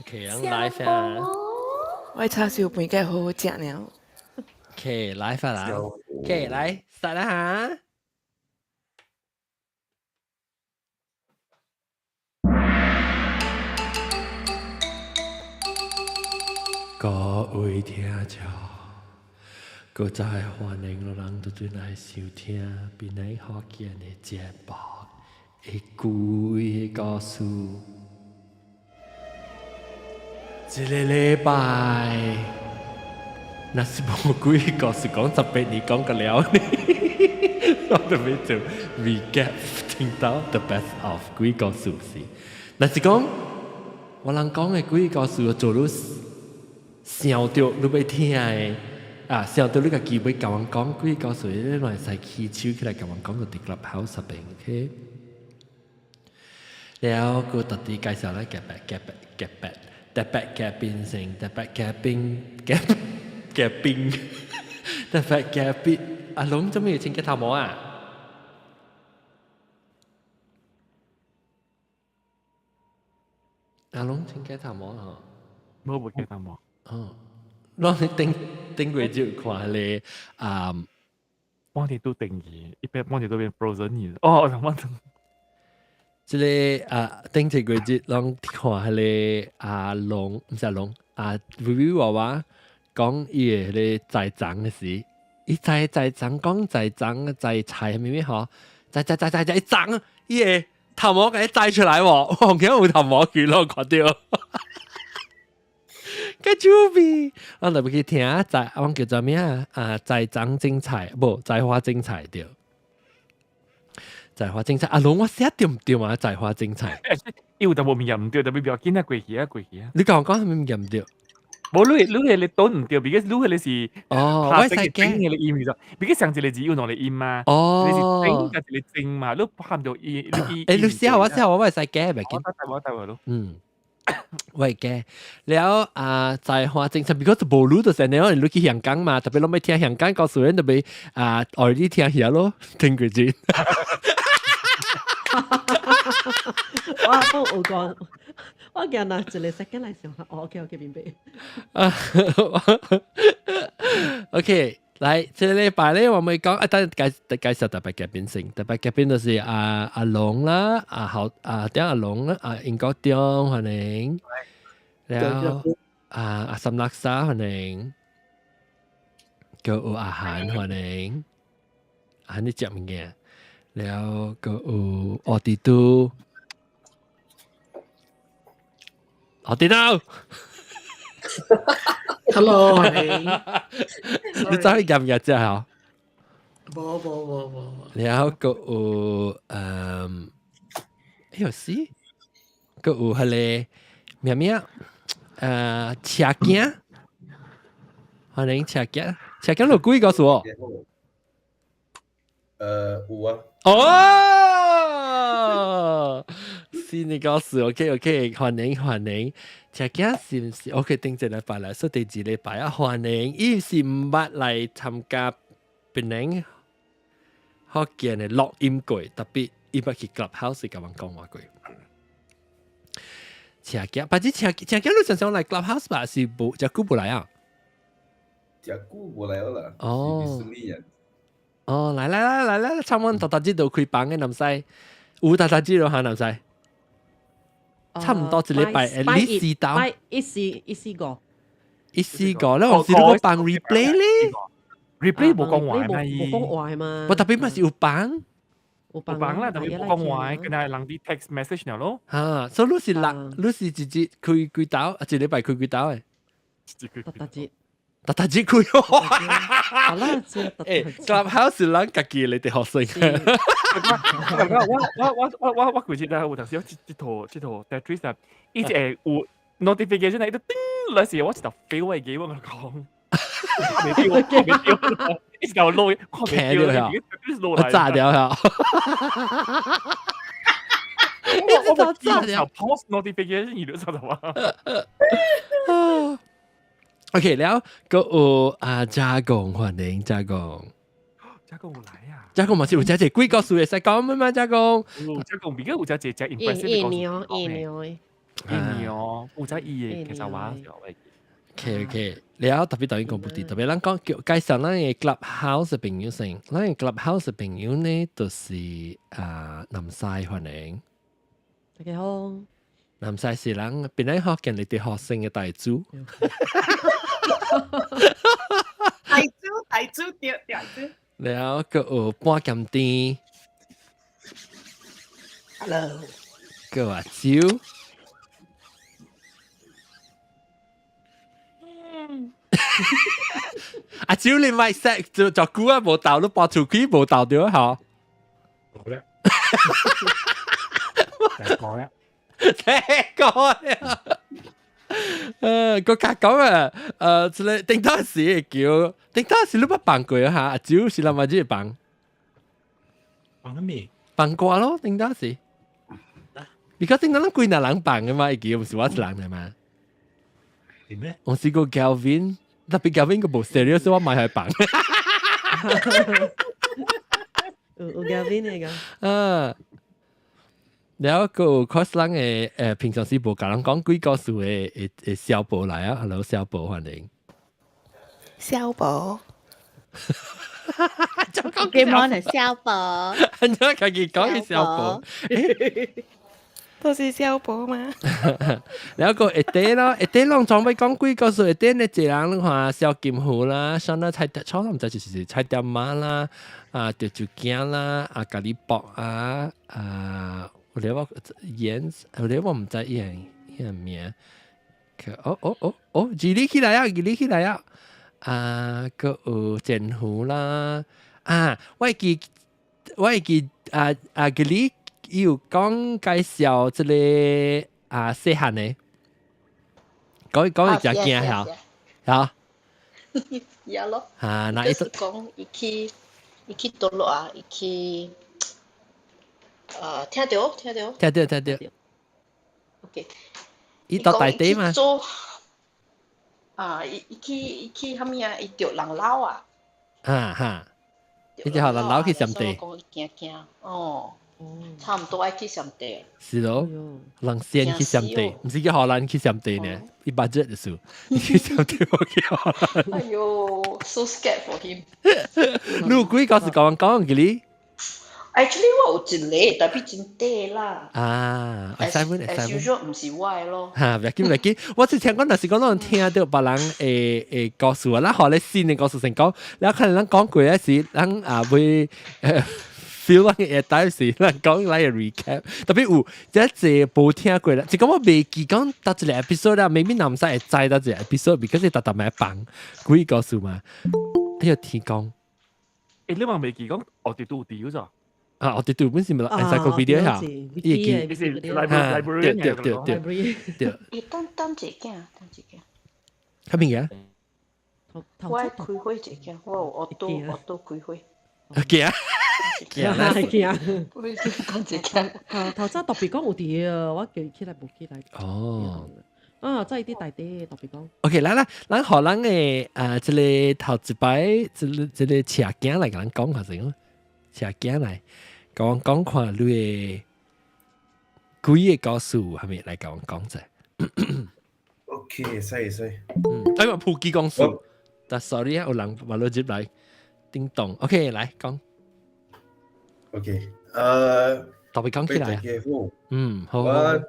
OK，咱 live 啊。我叉燒飯該好好食呢。 OK，live 啦。OK，來 start 啦嚇。各位聽眾，閣再歡迎老人倒轉來收聽檳城福建的節目《一句故事》。這个禮拜，若是無鬼故事講18年講個了呢，我都欲做 recap，聽到 the best of 鬼故事是。若是講我人講的鬼故事做你想著你欲聽的啊，想著你家己欲共阮講鬼故事，你會使起手起來共阮講，就佇 Clubhouse 入邊，OK？了，閣特地介紹咱隔壁隔壁隔壁特別嘉賓先，特別嘉賓嘉嘉賓，特別嘉賓阿龍做咩清潔頭毛啊？阿龍清潔頭毛嗬？無無記頭毛。哦，攏你頂頂過就看咧啊，忘記都定義，一邊忘記都變 frozen 去。哦，我忘。這個啊，頂一個月攏看彼个阿龍，毋是阿龍，阿微微娃娃講伊个彼个栽贓的時，伊栽栽贓講栽贓栽菜啥物物吼，栽栽栽栽栽贓，伊个頭毛共伊栽出來喎，我見有頭毛去咯，看著，較趣味，我特別去聽栽，我叫做咩啊？啊，栽贓精彩，無栽花精彩對。栽花精彩，阿龍我寫對毋對啊？栽花精彩，伊有淡薄物件毋對，特別不要緊啊，過去啊，過去啊。你講講啥物件毋對？無你你彼个倒毋對，because 你彼个是哦，我會使整彼个音就，because 上一个字有兩个音嘛，哦，你是整佮一个正嘛，你拍毋著伊伊。欸，你寫我寫我，我會使改袂緊。我帶我帶我咯。嗯，我會改。了啊，栽花精彩，because 無路就是按呢，你去香港嘛，特別攏欲聽香港故事，特別啊，愛你聽遐咯，聽過先。我冇有講，我驚若一个 second 來想下，哦，OK OK 明白。啊，OK，來，這個禮拜咧，我們講啊，等介介紹特別嘉賓先，特別嘉賓就是阿阿龍啦，阿豪阿點阿龍啦，阿英國中歡迎，了阿阿三拉沙歡迎，閣有阿韓歡迎，阿韓你食物件？了閣有奧迪都，奧迪都，Hello，歡迎。你走去入唔入只嗬？無無無無無。了閣有哎呦是，閣有彼个咩咩車鏡，歡迎車鏡，車鏡有幾個數？有啊。哦，是你告訴，OK OK，歡迎歡迎，車鏡是毋是 OK？頂一禮拜來，說第二禮拜啊，歡迎，伊是毋捌來參加檳城福建的錄音過，特別伊捌去 Clubhouse 共阮講話過。車鏡，但是車車鏡你常常來 Clubhouse 吧？是無遮久無來啊？遮久無來啦。哦。哦，來來來來來，差不多逐逐日都開房的，毋使，有逐逐日咯，哈，毋使，差唔多一禮拜，你四刀，一四一四個，一四個，你有時你個放 replay 咧？replay 無講話嘛，無講話嘛。我特別嘛是有放，有放啦，特別無講話，跟係人啲 text message 咯。哈，所以你是人，你是一日開幾刀，一禮拜開幾刀的？逐逐日。逐逐日開，好啦，欸，Clubhouse 是咱家己的學生。我我我我我我規日咧，有當時我這套這套 Tetris 啊，伊一會有 notification 伊就叮來時，我一頭飛我機，我共你講，袂著，袂著，一直落，看袂著，我炸掉了。我我炸掉，post notification 你就知道嗎？ OK，了，閣有阿家公歡迎家公，家公有來啊！家公嘛是有遮濟鬼故事會使講嘛？家公，家公比較有遮濟遮 impressive 的故事。一年一年。伊哦，負責伊嘅其實話時候。 OK，了特別導演講不對，特別咱講叫介紹咱嘅 Clubhouse 嘅朋友先，咱嘅 Clubhouse 嘅朋友呢，就是啊南西歡迎。大家好。南西是人本來學見你哋學生嘅大主。大主大主對大主。了個有半鹹甜。 Hello。個阿蕉。阿蕉你咪識就就估啊，無鬥都播出去無鬥到嗬。好咧。第個咧。聽過啊！個家講啊，這個頂當時會叫，頂當時你捌放過哈？阿蕉是諗下這放，放咗未？放過咯，頂當時。而家頂當咱幾若人放嘅嘛，會叫唔是我一人嚟嘛？係咩？我試過 Galvin，特別 Galvin 個無 serious，我買佢放。有 Galvin 嚟㗎。啊！了個 cos 人嘅平常時無共人講幾個數嘅小寶來啊，Hello 小寶歡迎。小寶，就講 Good morning，小寶。你家己講嘅小寶，都是小寶嘛。了個一啲咯，一啲攏總欲講幾個數，一啲呢一人你看小金虎啦，上那菜初唔知就是菜店媽啦，啊條酒囝啦，啊咖喱卜啊，啊。我我演，我唔知伊個名。哦哦哦哦，記你起來啊，記你起來啊！啊，閣有前湖啦，啊，我會記啊啊，記你有講介紹這個啊細漢的，講講伊誠驚嚇，嚇。也咯。啊，那伊講伊去倒落啊，伊去。聽到聽到。聽到聽到。 OK。伊到大地嘛。啊！伊去啥物啊？伊著人老啊。哈哈。伊就予人摟去上地。講驚驚哦，差唔多愛去上地。是咯，人先去上地，毋是去荷蘭去上地呢？伊 budget 就是，去上地無去荷蘭。哎喲，so scared for him。你有幾個是講講嘅你？ Actually 我有一個，但係真短啦。啊，as usual 毋是我的咯。哈，袂緊袂緊，我是聽講，若是講咱聽著別人會故事啊，咱予咧新的故事先講，了可能咱講過的時，咱也會 feel 咱會當時，咱講來個 recap。特別有這濟無聽過啦，就講我袂記講佗一個 episode 啦，明明若毋使會知佗一個 episode，because 逐逐擺放幾故事嘛。哎喲，天公！欸，你嘛袂記講，我哋都有掉咗。啊！我哋對本是咪 encyclopedia 嚇？伊記，是 library 對對對對對。伊等等一件，等一件。啥物嘢？我開會一件，我有學到學到開會。驚驚驚！等一件。頭頭早特別講有佇啊，我叫伊起來無起來。哦。啊，真係啲大啲特別講。 OK，來來，咱予咱的啊，這個頭一擺，這個這個車囝來共咱講下先，車囝來。講講看你的幾個故事，係咪來共我講者？OK，會使會使。嗯，哎呀，普吉公司，但 sorry 啊，有人話落入來，叮咚，OK，來講。 OK，特別講起來啊。嗯，好。我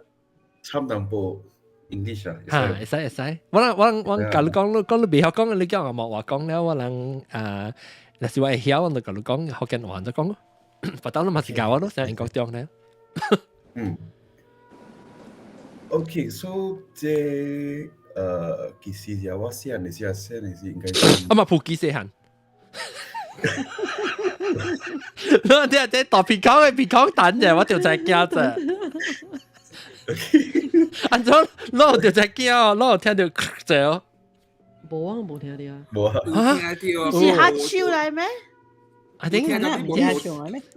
參淡薄 English 啊。嚇，會使會使。我人共你講，你講你袂曉講，你叫我莫話講了，我人啊，若是我會曉，我就共你講福建話就講咯。佛當都嘛是教我咯，成英國中咧。嗯。OK，so 這其實我細漢的時，細漢的時應該是。啊嘛，普吉細漢。你這大鼻孔的鼻孔蛋者，我就在驚者。按怎，我就在驚，我有聽著者哦。無啊，無聽著啊。無啊。是哈手來咩？啊，頂，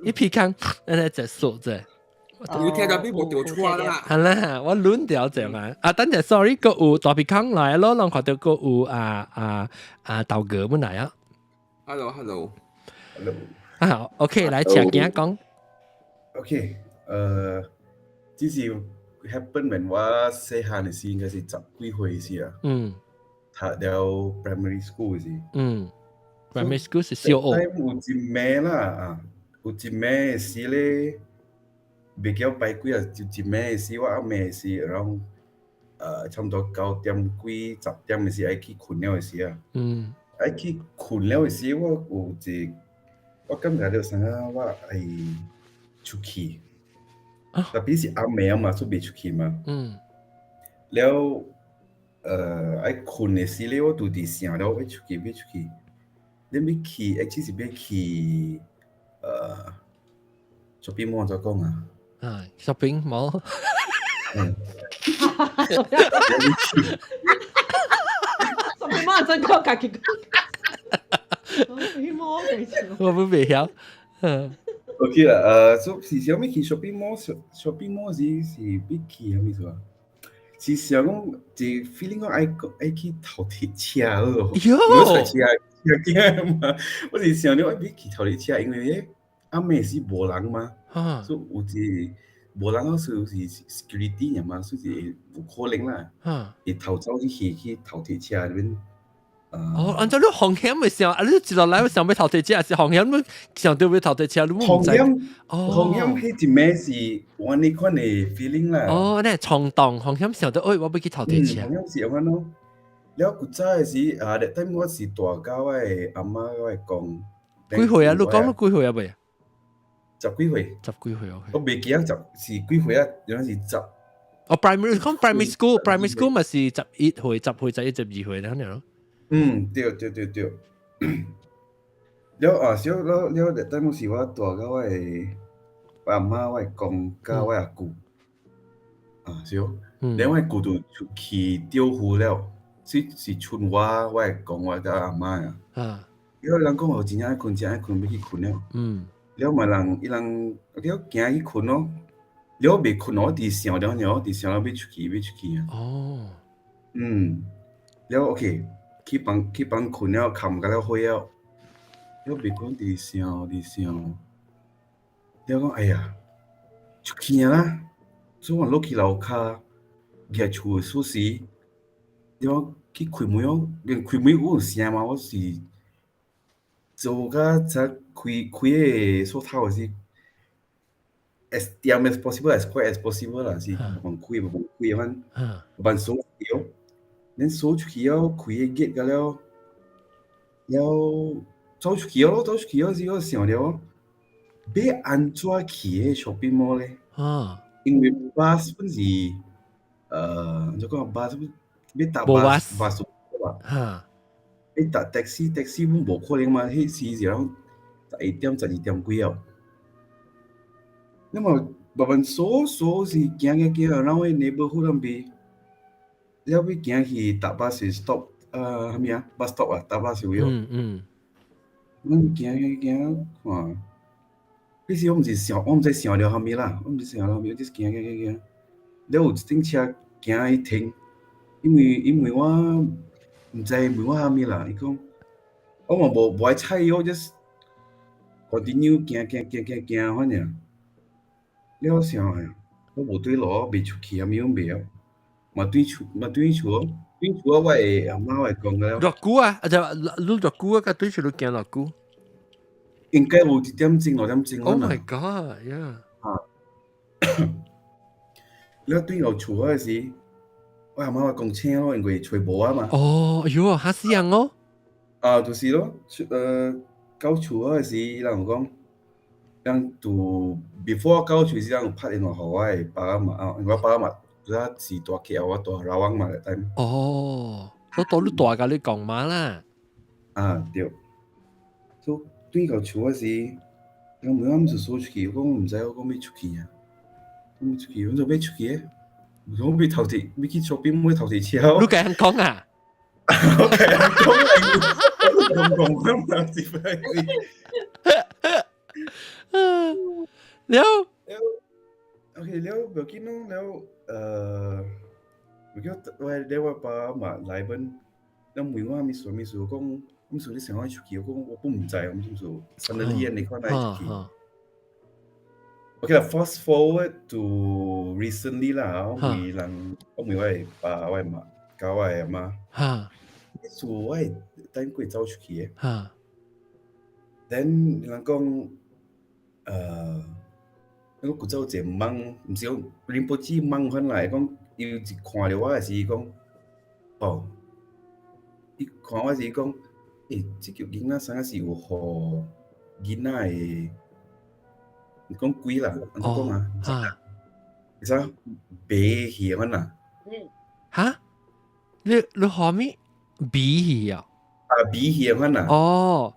你鼻孔，安呢隻數者。有聽到比無掉出啦。係啦，我亂掉者嘛。啊，等陣，sorry，閣有大鼻孔來咯，攏看著閣有啊啊啊豆哥本來啊。 Hello，Hello。 Hello。啊，OK，來，請囝講。 OK，這是 happen when 我細漢的時應該是十幾歲時啊。讀了 primary school 時。嗯，primary school 是小學。有一暝啦啊，有一暝時咧，袂記拜幾啊，就一暝時我暗暝時，around 差不多9點幾10點的時愛去睏了的時啊。愛去睏了的時，我有一，我感覺著啥我愛出去。Tapi 是暗暝嘛，所以袂出去嘛。了，愛睏的時咧，我拄佇想了，欲出去，欲出去。你欲去，actually 是欲去，shopping mall 怎講啊？啊，shopping mall。嗯。 shopping mall 怎講？家己講。shopping mall 幾錢？我都袂曉。 OK 啦，所以是啥物去 shopping mall？shopping mall 是欲去啥物事啊？是想講一 feeling 講愛去頭鐵車咯。喲。我車車驚嘛，我是想著愛欲去頭鐵車，因為咧暗暝時無人嘛，所以有一無人嗰時是 security 爾嘛，所以是有可能啦。會偷走去頭鐵車裡面。哦，按照你風險咪想，啊你一落來想欲頭鐵車，還是風險你想著欲頭鐵車，你毋知。風險，風險彼一暝是有按呢款的 feeling 啦。哦，你係衝動，風險想著，哎，我欲去頭鐵車。風險是按款咯。了古早的時啊，that time 我是蹛佮我的阿嬤我的公。幾歲啊？你講你幾歲啊？未？十幾歲。十幾歲，OK。我袂記得十是幾歲啊？原來是十。哦，primary 講 primary school，primary school 咪是11歲、10歲、11、12歲咁樣咯。嗯，對對對對。了啊，小了了，that time 是我蹛佮我的我阿嬤、我的公佮我阿舅。啊，是哦。了我舅就出去釣魚了，是賰我、我的公、我佮阿嬤啊。了人講哦，真正愛睏，真愛睏，欲去睏了。了嘛人伊人了行去睏咯，了未睏我佇想了爾，佇想了欲出去，欲出去啊。嗯，了 OK，去房睏了，崁甲了火了，了未睏佇想佇想，了講哎呀，出去啊啦，所以我落去樓跤，舉厝的鎖匙，了去開門哦，連開門有聲嘛，我是做甲才開開個鎖頭的時，as 恬 as possible as quiet as possible 啦，是慢慢開慢慢開款，慢慢鎖出去哦，恁鎖出去了，開個 gate 甲了，了走出去咯，走出去了時我想著，欲按怎去彼 shopping mall 咧？因為 bus 本是，按怎講 bus 欲搭 bus bus 欲搭 taxi，taxi 本無可能嘛，彼時是攏11點12點幾啊。那麼慢慢鎖鎖是行行行，然後 neighborhood 那邊，了欲行去搭巴士 stop，啥物啊？bus stop 啊，搭巴士位哦。阮行行行，看，彼時我毋是想，我毋知想著啥物啦，我毋知想著啥物，就是行行行行，了有一頂車行去停，因為我毋知問我啥物啦，伊講，我嘛無愛睬伊，我 just continue 行行行行行反正，了我想哎呀，我無對路，我袂出去，啥物攏袂曉，嘛對厝嘛對厝，對厝我的阿嬤會講了。偌久啊？啊就你偌久啊？佮對厝你行偌久？應該有1點鐘2點鐘。 Oh my god! Yeah. 啊，了對到厝嗰時，我阿嬤講請咯，因為揣無啊嘛。哦，喲，嚇死人哦！啊，就是咯，到厝嗰時，伊人有講，人就 before 到厝時，人有拍電話予我的爸嘛，啊，因為我爸嘛，拄則是蹛 KL，我蹛 Rawang 嘛，time。哦，我到你蹛共你講嘛啦。啊，對。所以對到厝嗰時，人問我毋是說出去，我講我毋知，我講欲出去啊，我欲出去，我做欲出去的，我欲頭鐵，欲去 shopping 欲頭鐵車。你共人講啊？我共人講，講講講嘛是咪？了，OK，了無要緊咯，了，無叫我了我爸嘛來本，了問我啥物事啥物事，我講，啥物事你想愛出去，我講我本毋知，我毋是 suddenly 按呢款愛出去。OK 啦，fast forward to recently 啦，我問人，我問我的爸、我的媽、佮我的阿媽，厝我會等過走出去的。Then 人講，我古早有一個夢，毋是講仁波切夢款來，講伊一看著我的時講，哦，伊看我時講，欸，這個囡仔啥是有予囡仔的，你講鬼啦，按怎講啊？啥迷去款啦？哈？你何物比去啊？啊，迷去款啦。哦。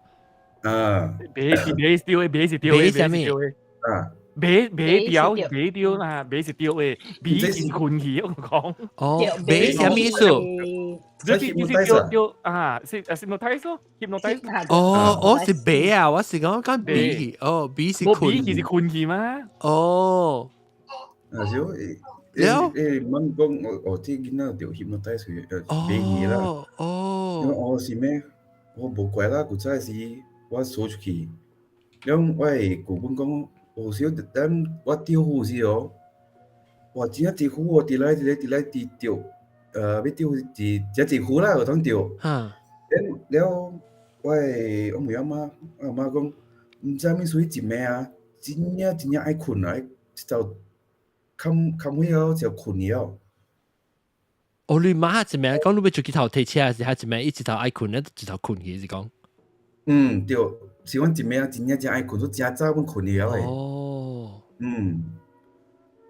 啊。迷是迷是對的，迷是對的，迷啥物？啊。迷迷掉迷掉啦，迷是對的，迷是困去，我講。哦，迷啥物意思？就是對對啊，是啊，hypnotize 咯，hypnotize。哦哦，是迷啊，我是講講迷，哦，迷是困。迷是困去嗎？哦。啊，是哦，了。欸，問講我哦，這囡仔著 hypnotize 去，迷去啦。哦。哦，是咩？我無怪啦，古早時我趖出去，了我的舊本講，有時等我釣魚時哦，哇，真正濟魚哦，佇來佇來佇來佇釣，欲釣魚真濟魚啦，有通釣。了我的我問阿媽，我阿媽講，毋知啥物事一暝啊，真正真正愛睏啊，一晝崁崁火了就睏去了。哦，你媽一暝講你欲出去頭提車時，還一暝伊一頭愛睏咧，一頭睏去是講？嗯，對，是阮一暝真正真愛睏，所以誠早阮睏去了的。哦。嗯。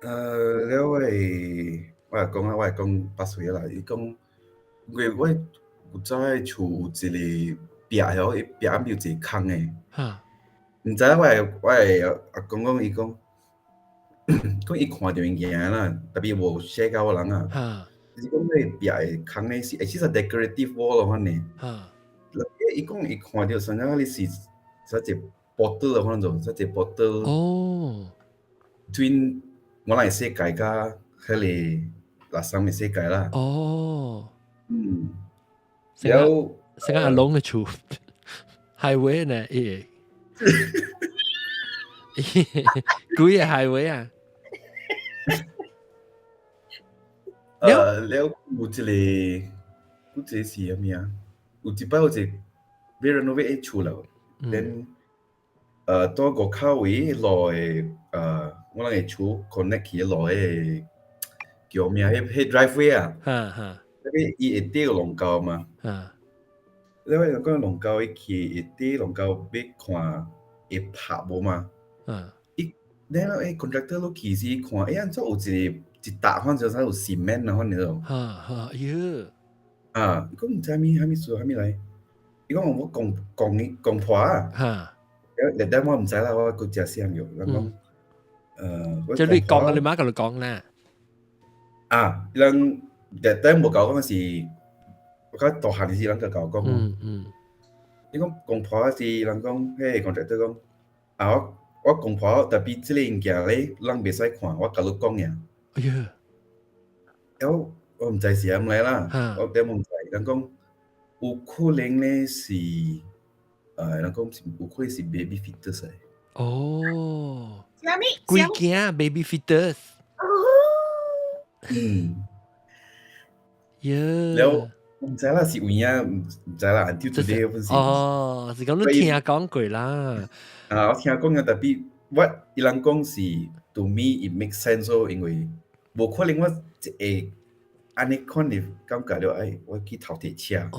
了我的我會講啊，我會講百歲啦，伊講，因為我古早的厝有一個壁吼，伊壁暗有一個空的。毋知我的阿公講，伊講，講伊看著物件啦，特別無寫甲我人啊。是講彼個壁的空的是，其實 decorative wall 咯款呢。伊講伊看著啥物你是啥一個 portal 款做，啥一個 portal。between 我人的世界佮彼個垃圾的世界啦。嗯。了。成個阿龍的厝，highway 呢？欸。幾個 highway 啊？了有一個，有一個是啥物啊？有一擺有一個欲 renovate 厝了，then 佇五口位路的，我人的厝 connect 去路的橋名，彼 driveway 啊，那個伊下底有龍溝嘛？了我講龍溝伊去下底龍溝欲看會拍無嘛？伊了欸 contractor 落去時看，欸按怎有一個一沓反正啥有 cement 啊，反正種。哈哈，喲。啊，伊講毋知啥物啥物事啥物來，伊講我講講伊講破啊。了等我毋知啦，我閣食細漢藥，人講，即你講啊，你媽共你講啦。啊，人等無共我講是，我較大漢時人就共我講。伊講公婆是人講，彼個 contractor 講，啊我我公婆特別這個物件咧，人袂使看，我共你講爾。哎呀！了我毋知是按來啦，我點毋知，人講有可能咧是，人講是有可能是 baby fetus 來。哦。啥物？鬼驚 baby fetus。嗯。喲。了，毋知啦，是有影，毋知啦，until today 本是。哦，是講你聽講過啦。啊，我聽講啊，特別我伊人講是 to me it makes sense 咯，因為無可能我一會按呢款的感覺了，哎，我去頭提車。了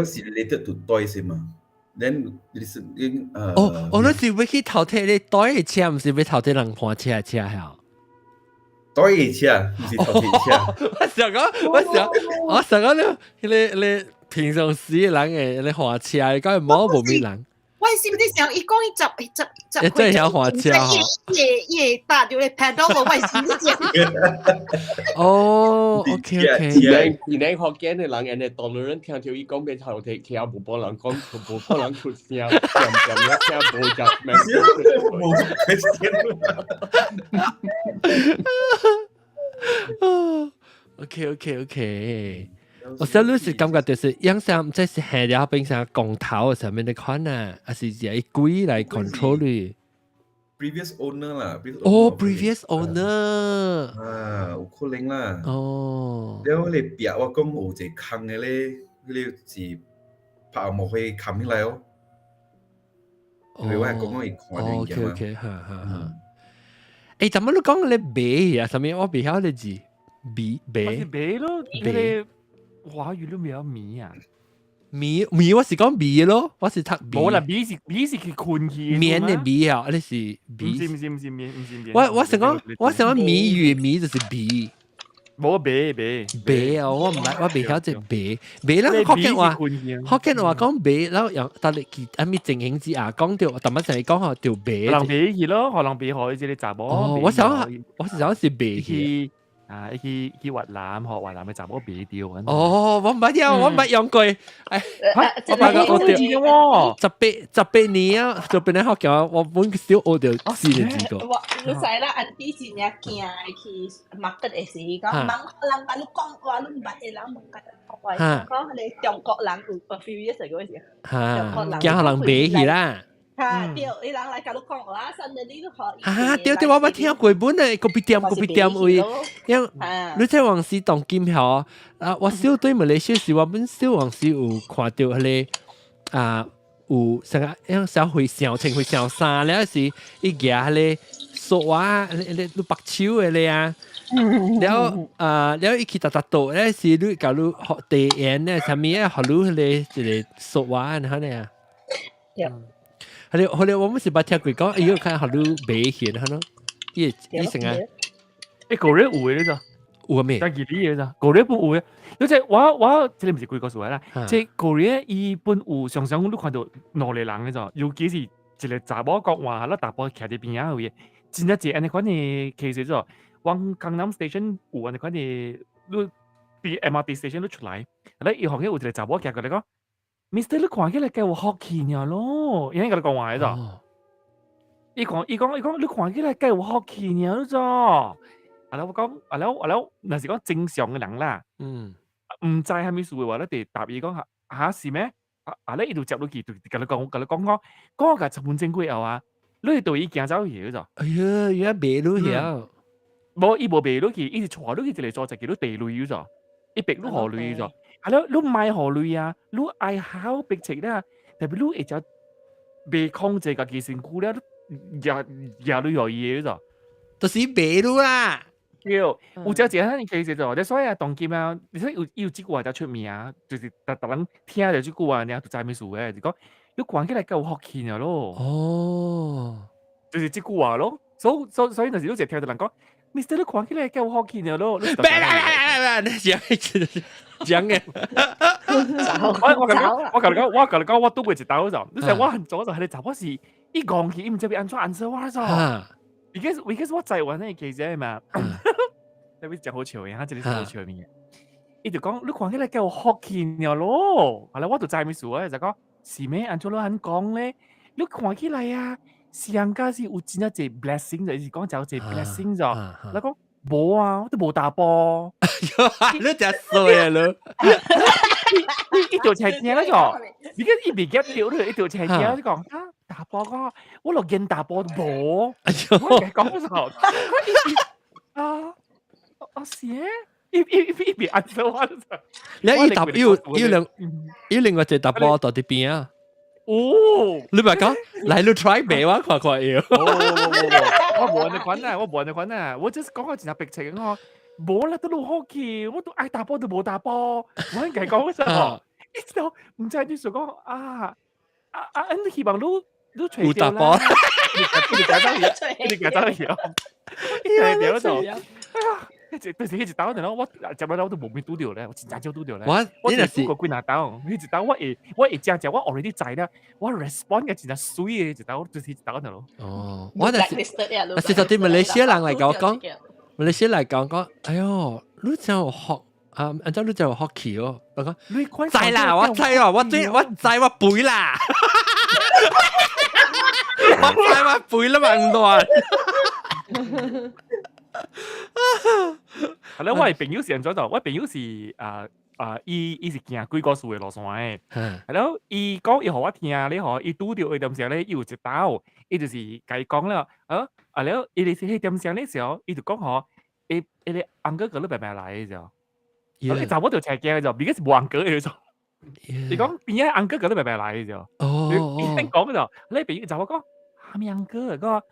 是 related to 袋嘛？Then 你是你哦哦，你是欲去頭提你袋的車，毋是欲頭提人盤車的車嚇？袋的車，毋是頭提車。我想講，我想，我想講你你你平常時人會你駛車，講無無物人。我是毋是想伊講伊十十十，真係曉駛車吼。伊會伊會踏著咧 pedal 無？我是毋是？哦，OK OK。而你福建的人，𪜶會當然聽著伊講欲頭提車，無幫人講，無可能出聲，恬恬咧聽無 judgment。無 question。 OK OK OK。我想你是感覺就是養生，這是下了變成光頭上面的款啊，還是以鬼來 control 你？ previous owner 啦。哦，previous owner。啊，有可能啦。哦。了，你壁我講有一個空的咧，彼個是拍木花冚起來哦。因為我係講講伊看到物件嘛。 OK，哈哈哈。欸，怎麼你講你白啊？啥物我袂曉你字，白白。是白咯，彼個華語都未曉米啊。米米我是講米咯，我是讀米。無啦，米是米是去困去。棉的米啊，你是米。毋是毋是毋是棉，毋是棉。我想講米語米就是米。無白白白啊！我毋捌，我袂曉這白白啦。福建話，福建話講白，然後又但係其啥物情形之下講著，逐擺成日講吼著白。人白去咯，予人白予這个查某。哦，我想是白去。啊，伊去越南，予越南的查某白著。哦，我毋捌聽，我毋捌用過。哎，我捌講學著18年啊，18年學教，我本小學著四年級個。我你知啦，auntie 真正驚去 market 的時，講問人共你講話，你毋捌的人問講講你中國人有 few years ago 時，中國人驚予人白去啦。嚇對，伊人來共你講話，suddenly 你予啊對對，我捌聽過本的咖啡店咖啡店位，因你這往時當今吼啊，我小對馬來西亞時，我本小往時有看著彼个啊，有啥個樣小會小穿會小衫了時，伊舉彼個索啊，你白手的咧啊。了啊，了伊去逐逐倒咧時，你共你學地緣咧，啥物啊，予你彼個一個索啊，按呢啊。對。後來我們是捌聽過講，哎喲，看予你買去，哈喏，伊伊成啊，欸，個人有的咋？有咩？但係你的咋？個人本有的，你這我這个毋是規個數啦，這個人伊本有常常你看著兩個人的咋，尤其是一個查某講話，咧查埔徛佇邊仔位，真正濟按呢款的 case 做，往江南 station 有按呢款的，你佇 MRT station 你出來，咧伊後面有一個查某行過來講，Mister 你看起來較有福氣爾咯，伊按呢共你講話的咋？伊講，你看起來較有福氣爾咯，啊了我講，啊了啊了，若是講正常的人啦，毋知啥物事的話，你就答伊講哈哈是咩？啊啊咧伊就接落去，就共你講，共你講講，講個10分鐘過後啊，你會對伊行走去咗。哎呀，原來賣你曉。無，伊無賣落去，伊是帶你去一個所在叫做地雷咗，伊逼你予鐳咗。啊了，你莫予鐳啊，你愛好逼切啦，特別你會只袂控制家己身軀了，你掠掠鐳予伊的咗。就是賣你啦。對，有只一個其實就，所以啊，當今啊，你說有這句話才出名，就是逐逐人聽著這句話，爾就知啥物事的，就講你看起來較有福氣爾咯。哦，就是這句話咯。所以就是你一聽著人講，Mister 你看起來較有福氣爾咯。別別別別，你講講嘅。我共你講，我拄過一刀就，你知我很早就彼個查某是，伊戇去，伊毋知欲按怎 answer 我就。Because 我台灣那個記者嘛，特別真好笑的，他這個是好笑的物件。伊就講，你看起來較有福氣爾咯。後來我就知啥物事啊，就講是咩？按怎你按講咧？你看起來啊，上加是有真正濟 blessing，就是講真濟 blessing 咗。我講無啊，我都無查埔。你真衰啊你！伊就才驚了咗，你看伊未 get 著你，伊就才驚，你講啊查埔個，我落見查埔都無。我講咗，啊啊是欸，伊未 answer 我。你伊答伊伊兩伊另外一個查埔佇邊啊？哦，你咪講來你 try 賣我看看要。我無按呢款啊，我無按呢款啊，我只是講個真正白痴我。無啦，都落好氣，我都愛查埔都無查埔，我應該講啥？一直都毋知你說講啊啊啊！你希望你你揣著啦，你行走去，你行走去哦，你揣著就，哎呀，就是彼一刀，然後我食落了我都無咪拄著咧，我真正少拄著咧。我我是拄過幾若刀，彼一刀我會食食，我 already 知了，我 respond 嘅真正媠的一刀，就是一刀咯。哦，我就是是就對馬來西亞人來講講，馬來西亞來講講，哎喲，你真有學啊？按照你真有福氣哦。我講，知啦，我知哦，我知我知我背啦，我知我背啦嘛，唔亂。係咧，我的朋友是按怎做？我朋友是啊，啊，伊是行鬼故事的路線的。係咯，伊講伊予我聽咧吼，伊拄著彼點時咧，伊有一道，伊就是共伊講了，啊，啊了，伊就是彼點時咧時候，伊就講吼，伊伊個 uncle 閣咧白白來的時候，伊查某就真驚就，because 無 uncle 的時候，伊講邊仔 uncle 閣咧白白來的時候，伊先講就，你邊查某講，啥物 uncle 講，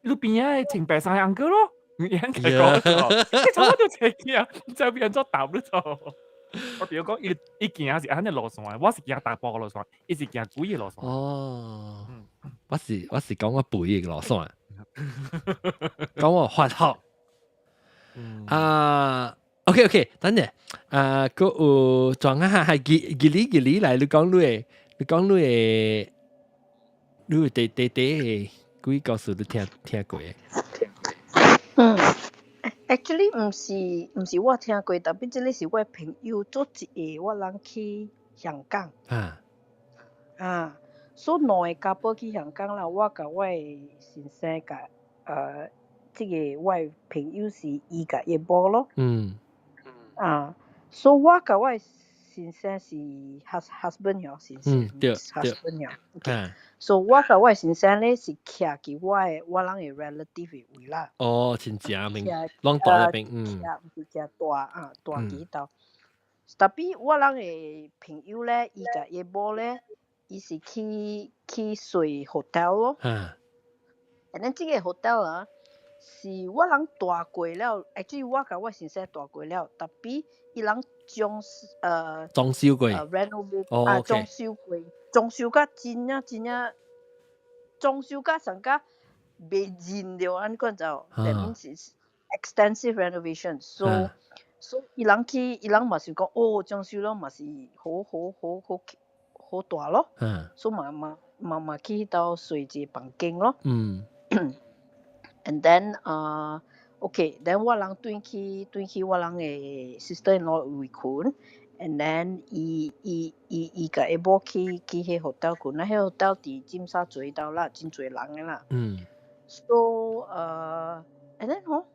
你邊仔穿白衫的 uncle 咯。伊講就，伊查某就真驚，毋知欲按怎答你做。我比如講，伊伊行是按呢路線，我是行大埔的路線，伊是行鬼的路線。哦，我是講我背的路線，講我法學。啊，OK，等陣，啊，閣有轉啊，係吉吉里吉里來，你講你的，你的第第第個鬼故事你聽聽過的？嗯，actually 毋是我聽過，tapi 這个是我朋友做一個我人去香港。啊，所以兩个 couple 去香港啦，我共我的先生共這个我的朋友是伊共伊某咯。啊，所以我共我的先生是 husband 喲，先生。Husband 喲。所以我共我的先生咧是徛佇我人的 relative 的位啦。哦，親戚面，攏蹛那邊，嗯。徛毋是徛蹛啊，蹛佇彼度。Tapi 我人的朋友咧，伊共伊某咧，伊是去睡 hotel 咯。And then 這个 hotel 啊，是我人蹛過了，actually 我共我先生蹛過了，tapi 伊人裝裝修過。 renovate 啊，裝修過，裝修甲真正真正，裝修甲上甲袂認著按款就，that means is extensive renovation。So 伊人去，伊人嘛是講，哦，裝修了嘛是好好好好好大咯。所以嘛嘛嘛嘛去彼兜睡一个房間咯。And then OK，then 我人轉去我人的 sister in law 位睏，and then 伊伊伊伊共伊某去彼 hotel 睏，啊，彼 hotel 佇尖沙咀兜啦，真濟人的啦。So and then 吼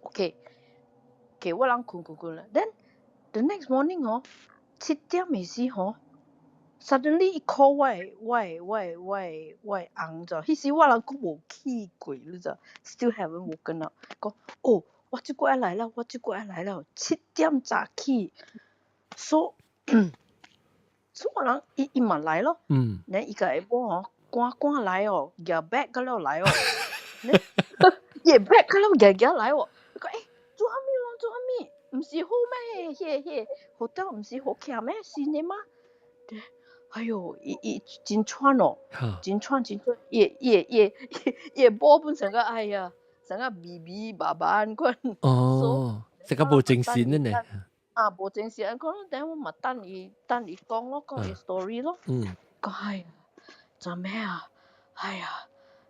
，OK，OK 我人睏睏睏啦，then the next morning 吼，7點的時吼，suddenly 伊 call 我的翁就，彼時我人閣無起過，你知，still haven't woken up，講哦，我這久愛來了，我這久愛來了，7點早起，so 所以我人伊伊嘛來咯，then 伊共伊某吼，趕趕來哦，舉 bag 甲了來哦，伊 bag 甲了舉舉來哦，伊講欸，做啥物咯？做啥物？毋是好咩？彼個彼個 hotel 毋是好徛咩？新的嗎？哎喲，伊伊真喘哦，真喘真喘，伊伊伊伊某本成個哎呀，成個迷迷麻麻按款。哦，成個無精神的呢。啊，無精神，按款，等我嘛等伊講咯，講伊 story 咯。講哎呀，做咩啊？哎呀，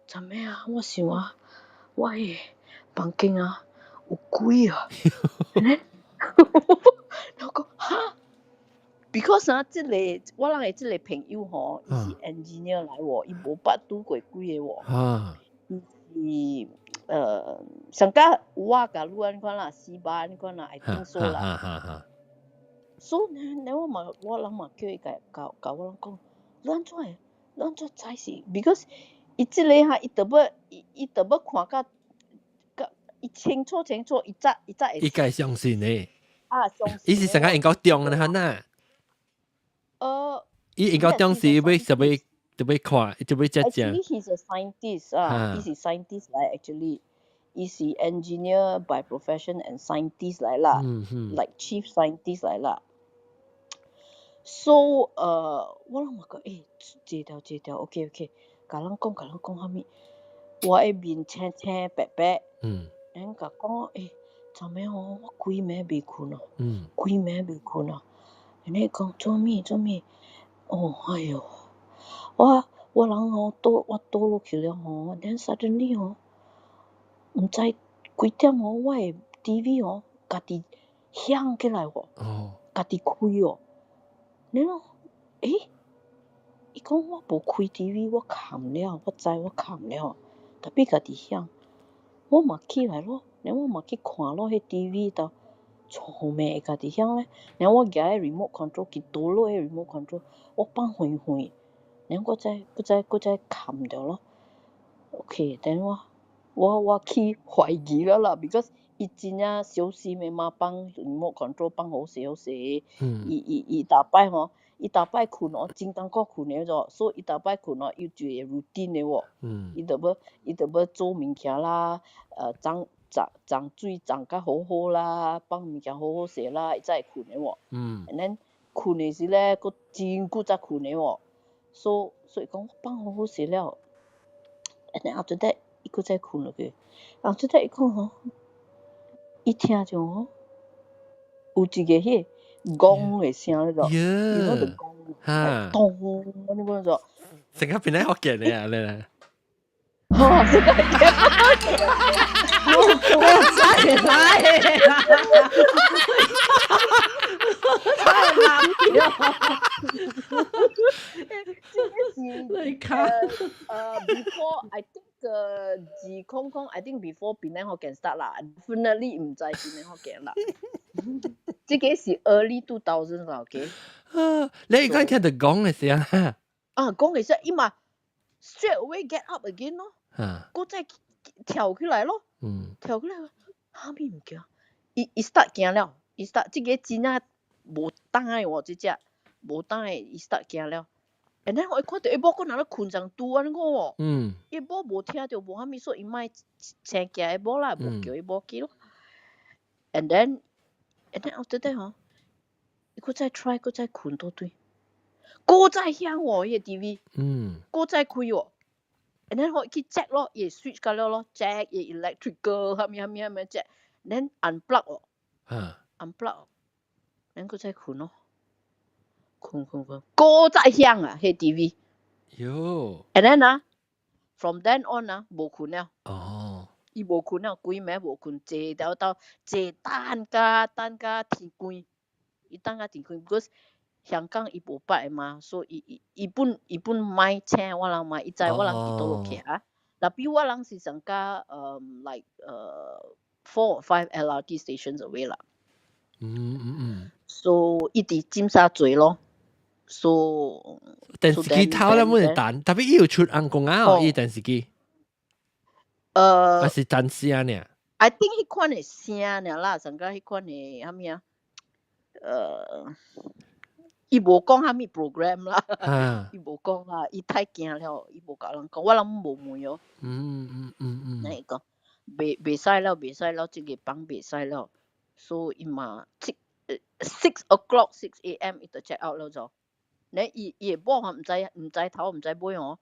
做咩啊？我想啊，我的房間啊有鬼啊！我講哈？Because 啊，這個我人的這個朋友吼，伊是 engineer 來喎，伊無捌拄過鬼的喎。伊是上甲我共你按款啦，四巴按款啦，I think so 啦。所以呢，我嘛我人嘛叫伊共共共我人講，你按怎會？你按怎知是？Because 伊這个哈，伊特欲伊伊特欲看甲甲伊清楚清楚，伊才伊才會。伊該相信的。啊，相信。伊是上個研究中的哈呐。伊研究中是欲啥物特欲看，特欲遮正。 Actually, he's a scientist 啊，伊是 scientist 來，actually，伊是 engineer by profession and scientist 來啦，like chief scientist 來啦。So 我攏嘛講，欸，這條這條，OK OK，共人講共人講啥物？我的面青青白白，𪜶共講，欸，昨暝吼我規暝袂睏啊，規暝袂睏啊。𪜶講做物做物？哦，哎喲，我人吼倒我倒落去了吼，then suddenly 吼，毋知幾點吼，我的 TV 吼家己響起來喎，家己開哦。然後，欸，伊講我無開 TV，我崁了，我知我崁了，tapi 家己響，我嘛起來咯，然後我嘛去看咯，彼 TV 度，做咩會家己響咧？然後我舉個 remote control 去倒落個 remote control，我放遠遠，然後我再冚掉咯。OK，then 我去懷疑了啦，because 伊真正小心的嘛，放 remote control 放好勢好勢，伊逐擺吼，伊逐擺睏哦，真艱苦睏的咗，所以伊逐擺睏哦，有一個 routine 的喎。伊就欲做物件啦，沖沖水沖甲好好啦，放物件好好勢啦，伊才會睏的喎。And then 睏的時咧，閣真久才睏的喎。所以講我放好好勢了，and then after that 伊閣再睏落去。after that 伊講吼，伊聽著吼，有一個彼個龔的聲咧就，you know the 龔，咚按呢款就。成個變咗福建的啊，你咧。哦，這個我真係啦，真係難掉。這個是你看，before I think 200，I think before 檳城福建 start 啦，definitely 毋知檳城福建啦。這個是 early 2000 啦，OK。你講聽到講的聲啊？啊，講的聲，伊嘛 straight away get up again 咯，閣再跳起來咯，跳起來，啥物物件？伊 start 驚了，伊 start 這個真正無膽的喎，這隻無膽的，伊 start 驚了。然後我一看到伊某閣若咧睏上拄按呢個喎，伊某無聽著無啥物，所以伊莫請驚伊某啦，無叫伊某去咯。And then after that 吼，伊閣再 try 閣再睏倒轉，閣再響喎，彼個 TV，閣再開喎。And then 我去 check 咯，伊 switch 甲了咯，check 伊 electrical 啥物啥物啥物 check，then unplug 喎，unplug，then 閣再睏咯，睏睏睏，閣再響啊，彼 TV。喲。 And then 啊，from then on 啊，無睏了。伊無睏了，規暝無睏，坐到到坐等甲天光，伊等甲天光，because 香港伊無捌的嘛，所以伊本莫請我人嘛，伊知我人佇佗落徛。tapi 我人是上甲like 4 or 5 LRT stations away 啦。So 伊佇尖沙咀咯。So 電視機頭咧冇人彈，tapi 伊有出紅光啊，伊電視機。還是單聲呢？ I think 彼款的聲爾啦，上甲彼款的啥物啊？伊無講啥物 program 啦，伊無講啦，伊太驚了，伊無共人講，我人無問哦。那伊講，袂使了，袂使了，這個房袂使了，所以伊嘛 6 o'clock 6 a.m. 伊就 check out 了就。你伊的某毋知頭毋知尾哦。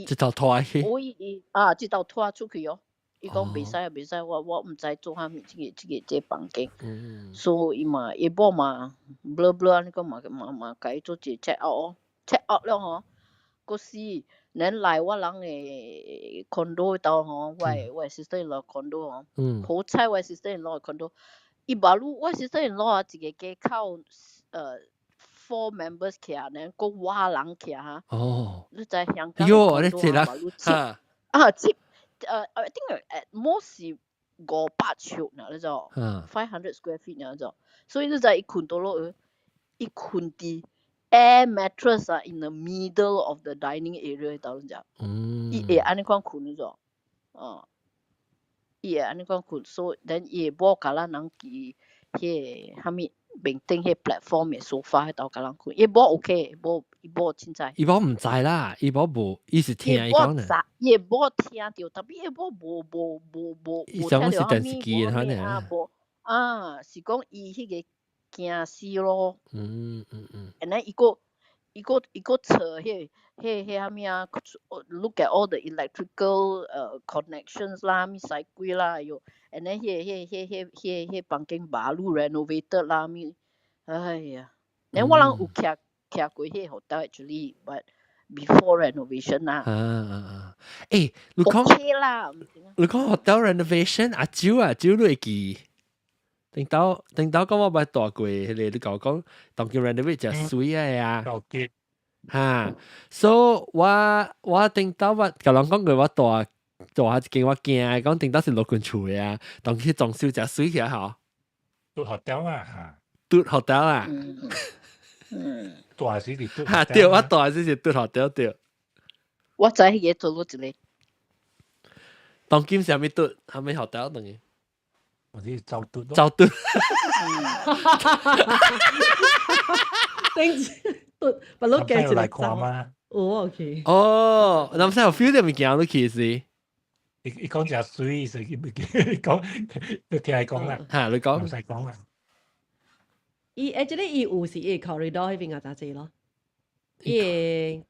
這頭拖去。我伊啊，這頭拖出去哦。伊講袂使啊，袂使，我毋知做啥物，這個房間。所以伊嘛，伊某嘛，blur blur 按呢講嘛，共伊做一個 check out 哦，check out 了吼，閣死，咱來我人的 condo 兜吼，我的 sister in law condo 吼，好彩我 sister in law condo，伊 baru 我 sister in law 啊，一個家口4 members 徛，然閣我人徛哈。你知香港喲，你這人啊，七I think at most 是500尺呢，你知 500 square feet 呢，就，所以你知伊睏佗落去，伊睏佇 air mattress 啊，in the middle of the dining area 度，你知？伊會按呢款睏你知？哦，伊會按呢款睏，所以 then 伊會某共咱人佇彼個啥物面頂彼 platform 的 sofa 彼度共人睏，伊某 OK，某伊某凊彩。伊某毋知啦，伊某無，伊是聽伊講的。伊某聽著，tapi 伊某無聽著啥物，是電視機的啊，無啊，是講伊彼個驚死咯。And then 伊閣找彼啥物啊？look at all the electrical connections 啦，物使鬼啦，哎喲，and then 彼房間 baru renovated 啦，物，哎呀，then 我人有徛過彼個 hotel actually，but before renovation 啦。啊啊啊！欸，你講 OK 啦，你講 hotel renovation 阿蕉啊，蕉你會記？頂到講我捌蹛過，彼個你講講當叫 renovate 誠媠的啊。舊結哈，所以我頂到我共人講過我蹛蹛一間我驚，講頂到是陸軍厝的啊，當去裝修誠媠起來吼。住 hotel 啊嚇，住 hotel 啊？嗯，大時是住嚇對，我大時是住 hotel 對。我知彼個做咗一個。當今是啥物住？啥物 hotel 當然？我是走嘟咯。走嘟。頂嘟，不攏加一個來看嗎？哦，OK。哦，南西有 feel 到物件你去時。伊伊講誠媠，所以伊講，你聽伊講啦。嚇，你講。唔使講啦。伊 actually 伊有是伊 corridor 彼邊個雜誌咯。伊會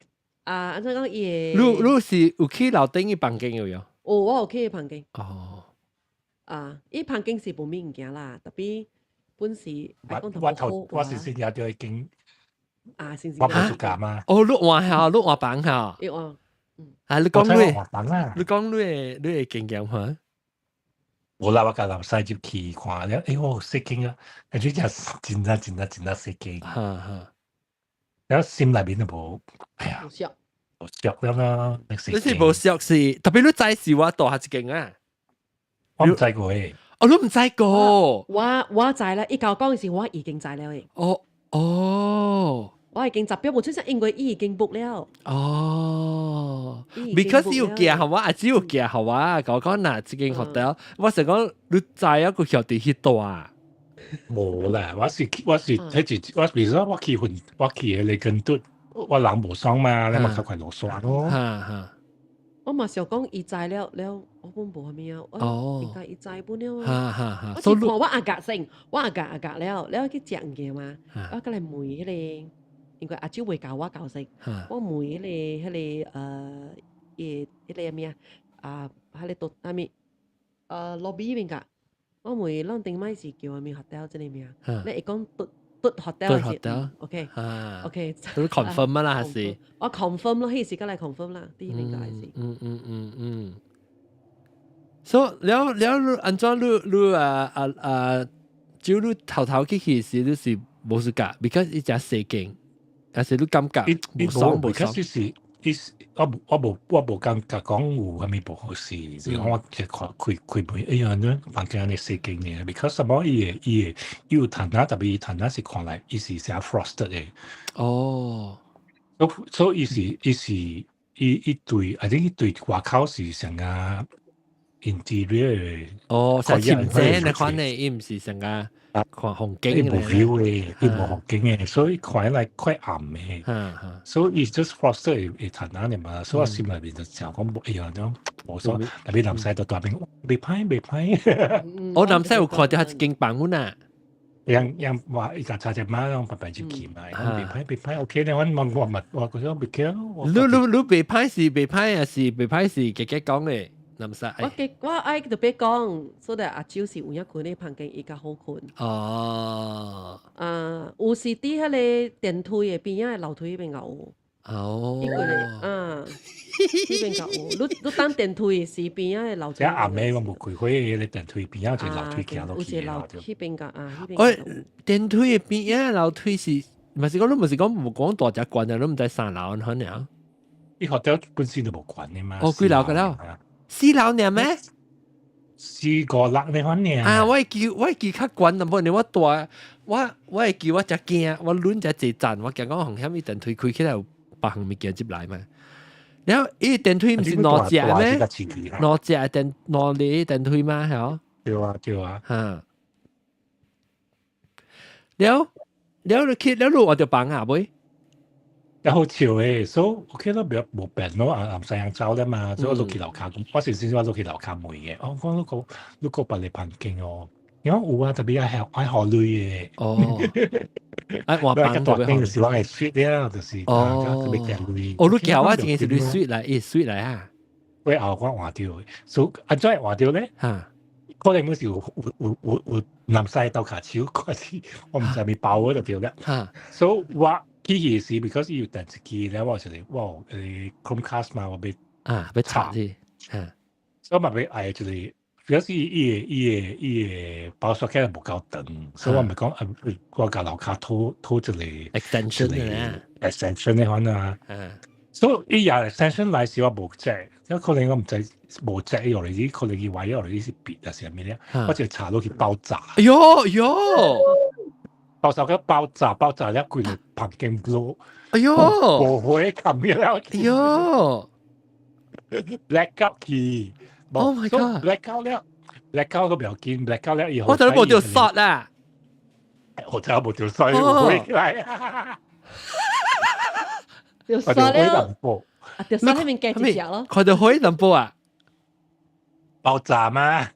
啊，按怎講伊會。你你是有去樓頂伊房間有有？有，我有去伊房間。哦。啊，伊房間是無物件啦，特別本是我我頭我是先入到已經。啊，先我無出價嘛。哦，你換下，你換房下。伊換。啊，你講你，換房啊？你講你的你的經驗哈？無啦，我共南西入去看了，欸，我細間啊，感覺真真真真真真細間。哈哈。然後心內面都無，哎呀，無熟，無熟了啦。你是無熟是，特別你知是我大下一間啊。我毋知過誒。哦，你毋知過。我我知啦，伊共我講的時我已經知了誒。哦哦。我已經十表無出聲，因為伊已經 book 了。哦，because 有寄予我，啊只有寄予我，共我講嗱，這間 hotel，我是講你知影個曉得去蹛啊？無啦，我是我是彼是我比如說我去雲，我去彼個根嘟，我人無爽嘛，你嘛較快落山咯。哈哈。我嘛想講伊知了了，我本無啥物啊，我應該伊知本了啊。哈哈哈。我是看我阿格先，我阿格阿格了，了去食物件嘛，我過來問彼個。因為阿舅未教我教識，我問彼個彼個伊彼個啥物啊？啊，彼個都啥物？lobby 邊個？我問咱頂擺是叫啥物 hotel 這個名？你會講嘟嘟 hotel 是？OK OK，都 confirm 啦，還是？我 confirm 咯，彼時過來 confirm 啦，佇彼邊個是。嗯嗯嗯嗯。所以了了，按怎你你啊啊啊，就你頭頭去去時，你是無 suka，because 伊誠細間。還是你感覺無爽無爽？其實是，伊我無我無我無感覺講有啥物無好勢，是講我一看開開門，哎呀，你房間按呢細間呢？because 什麼伊的伊的伊有窗仔，特別伊窗仔是看來伊是寫 frosted 的。哦，所所以伊是伊是伊伊對，I think 伊對外口是成個 interior 哦，像潛水那款的，伊毋是成個。看風景伊無 view 的，伊無風景的，所以看起來較暗的。所以伊 just frosted 會窗仔爾嘛，所以我心內面就想講，哎呀，種無爽，特別南西就大邊，袂歹袂歹。我南西有看著彼一間房阮啊。樣樣話伊就揸隻馬攏白白入去嘛，袂歹袂歹，OK 咧，我我我我覺得袂驚。你你你袂歹是袂歹還是袂歹是家己講的？南西。我記我愛特別講，所以阿舅是有影睏咧房間伊較好睏。哦。啊，有時佇彼個電梯的邊仔的樓梯彼邊也有。哦。啊，彼邊也有。你你等電梯時邊仔的樓梯。這暗暝我無開火，彼個電梯邊仔就樓梯行落去。有一個樓彼邊個啊，彼邊。喂，電梯的邊仔樓梯是，毋是講你毋是講無講大隻懸啊，你毋知三樓可能。伊學校本身就無懸的嘛。哦，幾樓個了？四樓爾咩？四五六呢款爾。啊，我會記我會記較懸淡薄，因為我大我我會記我誠驚，我輪誠濟站，我驚講風險伊電梯開起來有別項物件入來嘛。然後伊電梯毋是兩隻咩？兩隻電兩個電梯嘛，係對啊對啊。嚇！了了你去了你換著房啊未？好笑誒，所以 OK 咯，袂無變咯，啊，暗西人走了嘛，所以我落去樓跤，我是先我落去樓跤問嘅，我講你個你個別個房間哦，因為有啊，特別愛愛予鐳的。哦，愛換房特別就是我的 suite 了，就是哦，特別加鐳。哦，你叫我這個是你 suite 來，伊 suite 來啊。我後我換著，所以按怎會換著咧？哈，可能阮是有有有有有南西鬥跤手，我是我毋知咪包我就對了。哈，所以我去去時，because 伊有電視機咧，我就是我有Chromecast 嘛，我欲啊，欲插去，哈，所以嘛欲愛就是，表示伊的伊的伊的包刷起來無夠長，所以我咪講啊，我共樓跤討討一個 extension 啊，extension 的款啊。嗯，所以伊也 extension 來時我無這，有可能我毋知無隻落嚟，啲可能伊壞落嚟是別啊，是啥物咧？我就查落去爆炸。哎喲喲，爆炸個爆炸爆炸了，規個房間 blow。哎喲，無火冚了。哎喲，black out 去。 Oh my god！ black out 了，black out 都不要緊，black out 了以後。我就無著 short 啦。我就無著 short，火起來。著 short 了。啊，著 short 彼面加一隻咯。看著火淡薄啊！爆炸嘛！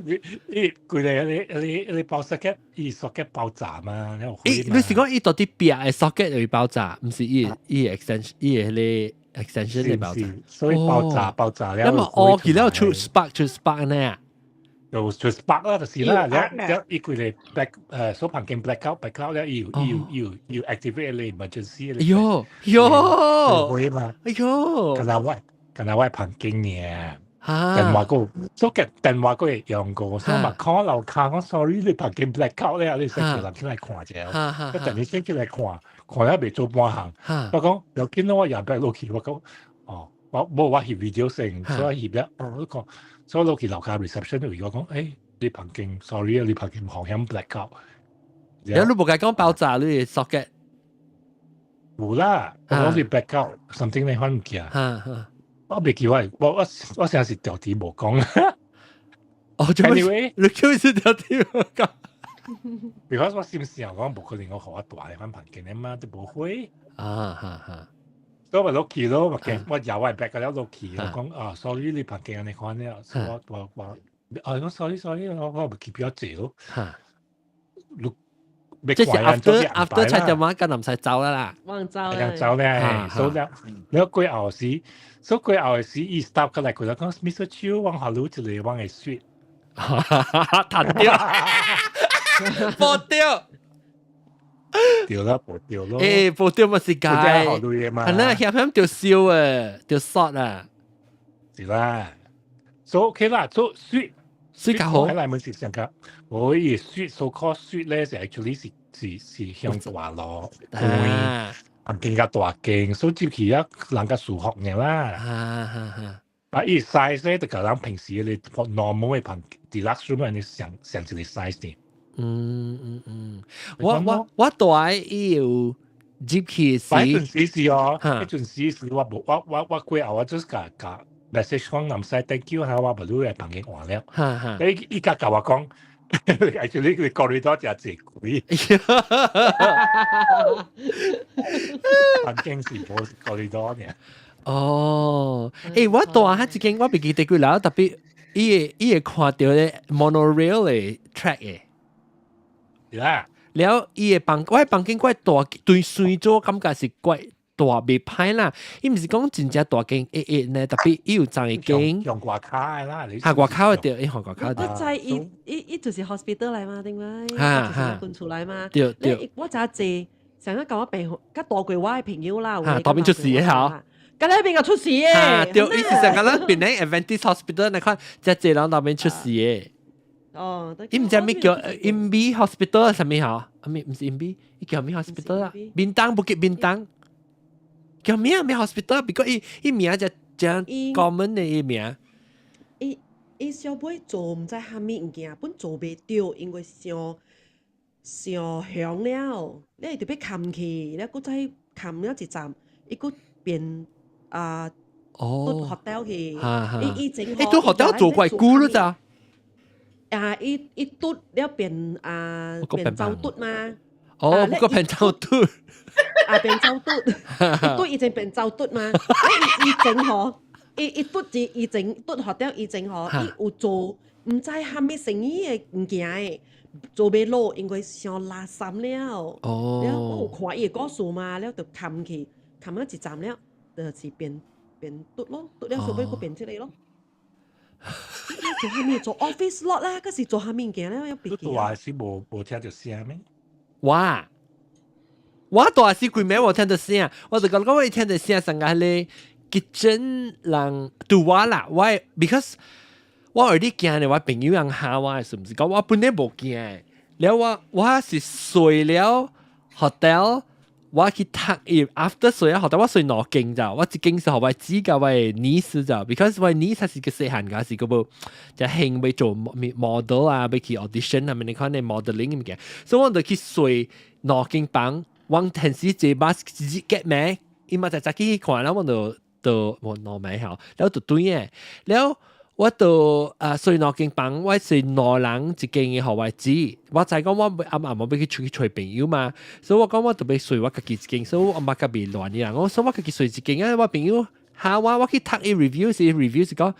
你你規個你你你爆 socket，伊 socket 爆炸嘛？咦，你是講伊到底壁的 socket 會爆炸，毋是伊伊 extension 伊的彼個 extension 會爆炸？所以爆炸爆炸了。那麼哦，佢了出 spark 出 spark 呢？就出 spark 啦，就是啦，了了伊規個 black 所房間 black out black out 了，伊有伊有伊有伊有 activate 你 emergency。哎喲喲，會嘛？哎喲，敢若我房間呢？電話個，所以電話個會用過，所以嘛 call 樓跤講 sorry，你房間 black out 咧，你先叫人起來看者，一陣你先起來看，看了袂做半項，我講要緊咯，我也 back 落去，我講哦，我無我翕 video 先，所以翕了，我講，所以落去樓跤 reception 位，我講，誒，你房間 sorry 啊，你房間好像 black out。有你無共講爆炸你 socket？有啦，我講是 black out，something 你款物件。我袂記我我我我成日是調題無講。哦，anyway，你就是調題無講。 because 我心想講無可能我予我蹛佇款房間的嘛，都無火。啊哈哈。所以我落去咯，我我搖我 bag 了落去，我講啊，sorry，你房間按呢款了，我我我，啊，講 sorry sorry，我我袂記比較濟咯。這是 after after 七點晚，跟唔使走啦啦。忘走啦。走咧，所以了，了過後時，所以過後時，伊 staff 過來，佢就講 Mr. Chiu，往下路一個往會 suite，彈掉，報掉，掉啦，報掉咯。誒，報掉咪是解，係啦，險險著燒啊，著 short 啊，是啦，所以 OK 啦，做 suite。 suite 較好。喺內面是上個，我伊 suite so called suite 咧，是 actually 是是是向大路，環境較大間，所以入去啊人較舒服嘅啦。啊，伊 size 咧就共人平時你 normal 的房 deluxe room 你上上一個 size 嘅。嗯嗯嗯，我我我蹛伊有入去時，彼陣時是哦，彼陣時是我無我我我過後我就是共共 message 講唔使 thank you 嚇，我無你來房間換了。伊伊共共我講，actually 佢 corridor 誠濟鬼。房間是無 corridor 嘅。哦，欸，我蹛彼一間我袂記得幾樓，特別伊會伊會看著咧 monorail 的 track 的。啦。了伊的房，我的房間怪大，對水做感覺是怪大袂歹啦。伊毋是講真正大間一一呢，特別伊有十個間。用外口的啦，嚇外口的對，伊用外口的。我知伊伊伊就是 hospital 來嘛，對嗎？哈哈。搬出來嘛。對對。我知坐，上一舊我病，較大過我的朋友啦。嚇，當邊出事的嚇。咁那邊個出事嘅？對，伊是上個咱檳城 Adventist Hospital 那款，誠濟人當邊出事的。哦，伊毋知咩叫 Imbi Hospital 啥物吼？啊，毋是 Imbi，伊叫咩 hospital 啊？Bintang Bukit Bintang，叫咩咩 hospital？不過伊伊名就誠 common 的伊名。伊伊小尾做毋知蝦米物件，本做袂著，因為傷傷響了，你特別冚去，你閣再冚了一站，伊閣變啊，哦，hotel 去，伊伊整。伊佇 hotel 做怪久了咋？啊！伊伊拄了變啊變走嘟嘛？哦，不過變走嘟。啊，變走嘟，伊拄以前變走嘟嘛？伊伊整吼，伊伊拄是以前拄 hotel 以前吼，伊有做毋知蝦米生意的物件的，做袂落，因為傷垃圾了。哦。了我有看伊的故事嘛，了就冚去，冚了一站了，就是變變嘟咯，嘟了後尾閣變這個咯。做蝦米？做 office lot 啦，嗰是做蝦米物件咧？有別記。蹛時無無聽著聲咩？哇！我蹛時規暝無聽著聲，我就感覺我一聽著聲，上個彼個 kitchen 人對我啦，我 because 我有啲驚咧，我朋友人嚇我，是毋是講我本來無驚，了我我是睡了 hotel，我去讀伊 after 睡啊，學到我睡兩間咋，我一間是予我姊佮我 niece 咋，because 我 niece 是個細漢㗎，是個無就興欲做 model 啊，欲去 audition 啊，咪你看你 modeling 物件，所以我就去睡兩間房，我平時坐 bus 直接 get 名，伊嘛就早起去看，然後我就就無兩暝吼，然後就對嘅，然後。我就啊睡兩間房，我睡兩人一間嘅予我姊，我知講我暗暗我欲去出去揣朋友嘛，所以我講我就欲睡我家己一間，所以我嘛較袂亂嘅人，我所以我家己睡一間啊，我朋友嚇我，我去讀伊 review 時 review 是講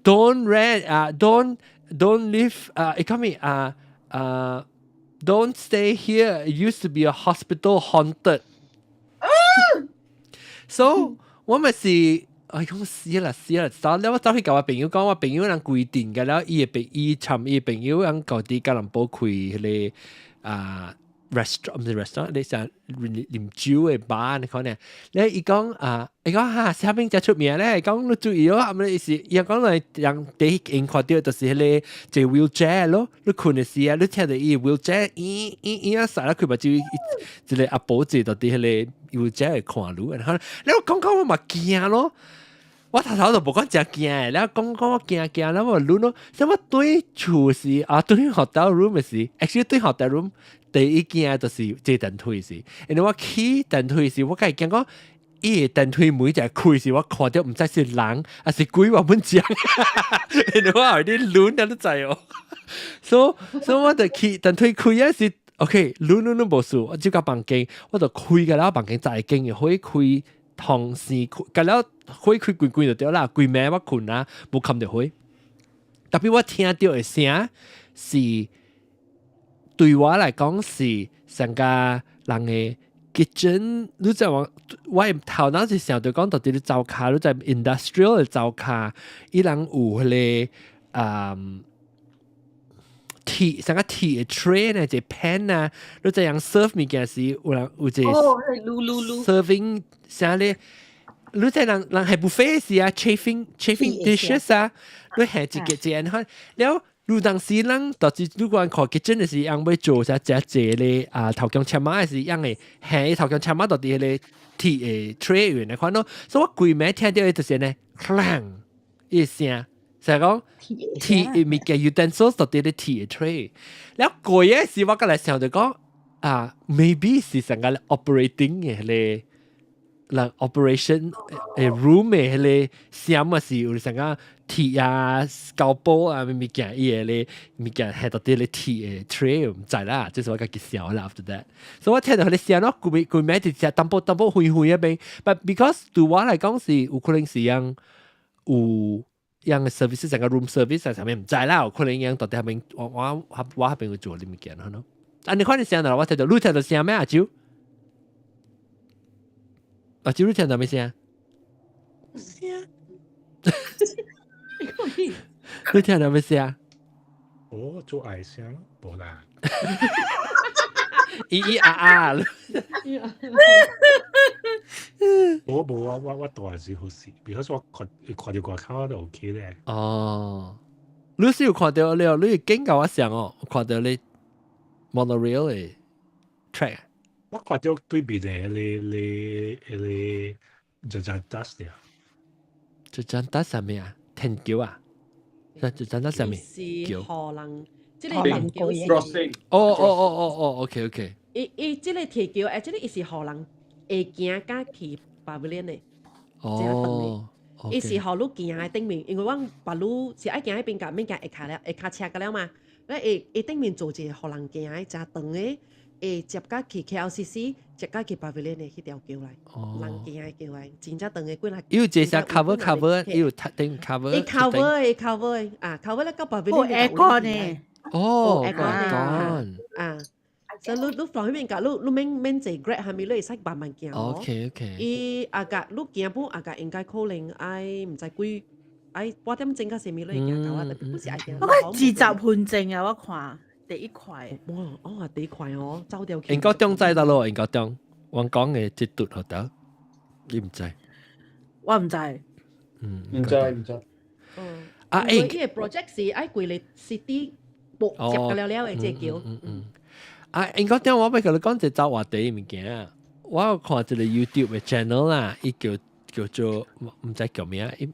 don't rent 啊，don't live 啊，伊講咩啊啊 don't stay here，it used to be a hospital haunted。So 我咪是。哎，講死啦死啦！走了我走去共我朋友講，我朋友人規定嘅了，伊會朋伊尋伊朋友人舊佇吉隆坡開彼個啊 restaurant 毋是 restaurant，你想啉酒的 bar 你看呢？咧伊講啊，伊講哈，啥物遮出名咧？伊講你注意哦，啊毋是伊講來人第一眼看著就是彼個坐 wheelchair 咯，你睏的時啊，你聽著伊 wheelchair 咦咦咦啊，駛啦開目睭，一個阿婆坐佇彼個 wheelchair 看你，然後你我講講我嘛驚咯。我頭頭就無講誠驚的，了講講我驚驚，了我攆咯，啥物對厝時啊，對 hotel room 的時，actually 對 hotel room 第一驚就是坐電梯時，因為我去電梯時，我家己驚講，伊個電梯門一開時，我看著毋知是人還是鬼，我本講，因為我有啲攆了，你知哦。所以我就去電梯開啊是，OK，攆攆攆無事，我就到房間，我就開個了房間十間嘅火開。同時，甲了火開關關就對啦，規暝我睏啊，無冚著火。特別我聽著的聲是對我來講是上個人的 kitchen，你知我我的頭腦是想著講，到底你灶跤，你在 industrial 的灶跤，伊人有彼個鐵，上個鐵的 tray 呢，一個 pan 啊，你這樣 serve 物件時，有人有一個 serving 啥咧？你知人人係 buffet 時啊，chafing dishes 啊，你係一個一個看，了有當時人就是如果看 kitchen 的時，人欲做啥食這咧啊，頭強車馬的時，人會下頭強車馬到佇彼個鐵的 tray 來看咯，所以我規暝聽著就是呢，clang 伊聲，就係講鐵的物件 utensils 到佇咧鐵的 tray，了過夜時我閣來想著講啊，maybe 是成個 operating 的彼個。人 operation 誒 room 的彼個聲嘛是有成個鐵啊、膠布啊，物件伊個咧物件係到佇咧鐵的 tray 毋知啦，這是我家己想啦 after that。所以我聽著彼個聲咯，規規暝就食淡薄淡薄灰灰一邊，but because 對我來講是有可能是樣有樣的 service 成個 room service 啥物毋知啦，有可能樣到底彼邊我我我彼邊有做啲物件咯。啊，你看你聲啦，我聽著你聽著聲咩阿蕉？阿蕉你聽到咩聲？聲。你聽到咩聲？我做愛聲，無啦。咿咿啊啊！我無啊，我我大時好事，because 我看看著外口都 OK 咧。哦，你是有看著了，你會經共我想哦，看著你 monorail 的 track。我看著對面的彼個彼個就就打死啊！就就打啥物啊？天橋啊？就就打啥物？是荷蘭，這個天橋是。哦哦哦哦哦，OK OK。伊伊這個鐵橋，誒，這個伊是予人會行甲去 Pavilion 的。哦。伊是予你行的頂面，因為阮別路是愛行彼邊共免行下跤了，下跤車個了嘛。咧伊伊頂面做一個予人行的，誠長的，會接甲去 KLCC，接甲去 Pavilion 的彼條橋來，人行的橋來，真正長的幾若。伊有這些 cover cover，伊有頂 cover。伊 cover 伊 cover 啊，cover 咧到 Pavilion。 aircon 呢？哦，aircon 啊。所以你你放彼邊共，你你免免坐 Grab 啥物，你會使慢慢行。 OK。伊啊共你行步啊共應該可能愛毋知幾愛半點鐘較啥物，你會行到啊，特別不是愛行。我看20分鐘啊，我看第一塊。哇哦，第一塊哦，走掉去。應該中知得咯，應該中。我講的這段學得，你毋知？我毋知。嗯，毋知毋知。嗯。啊，欸，伊個 project 是愛規個 city 駁接個了了的這橋。嗯嗯。啊，應該點我欲共你講一個走話題物件。我有看一個 YouTube 嘅 channel 啦，伊叫叫做毋知叫咩啊，伊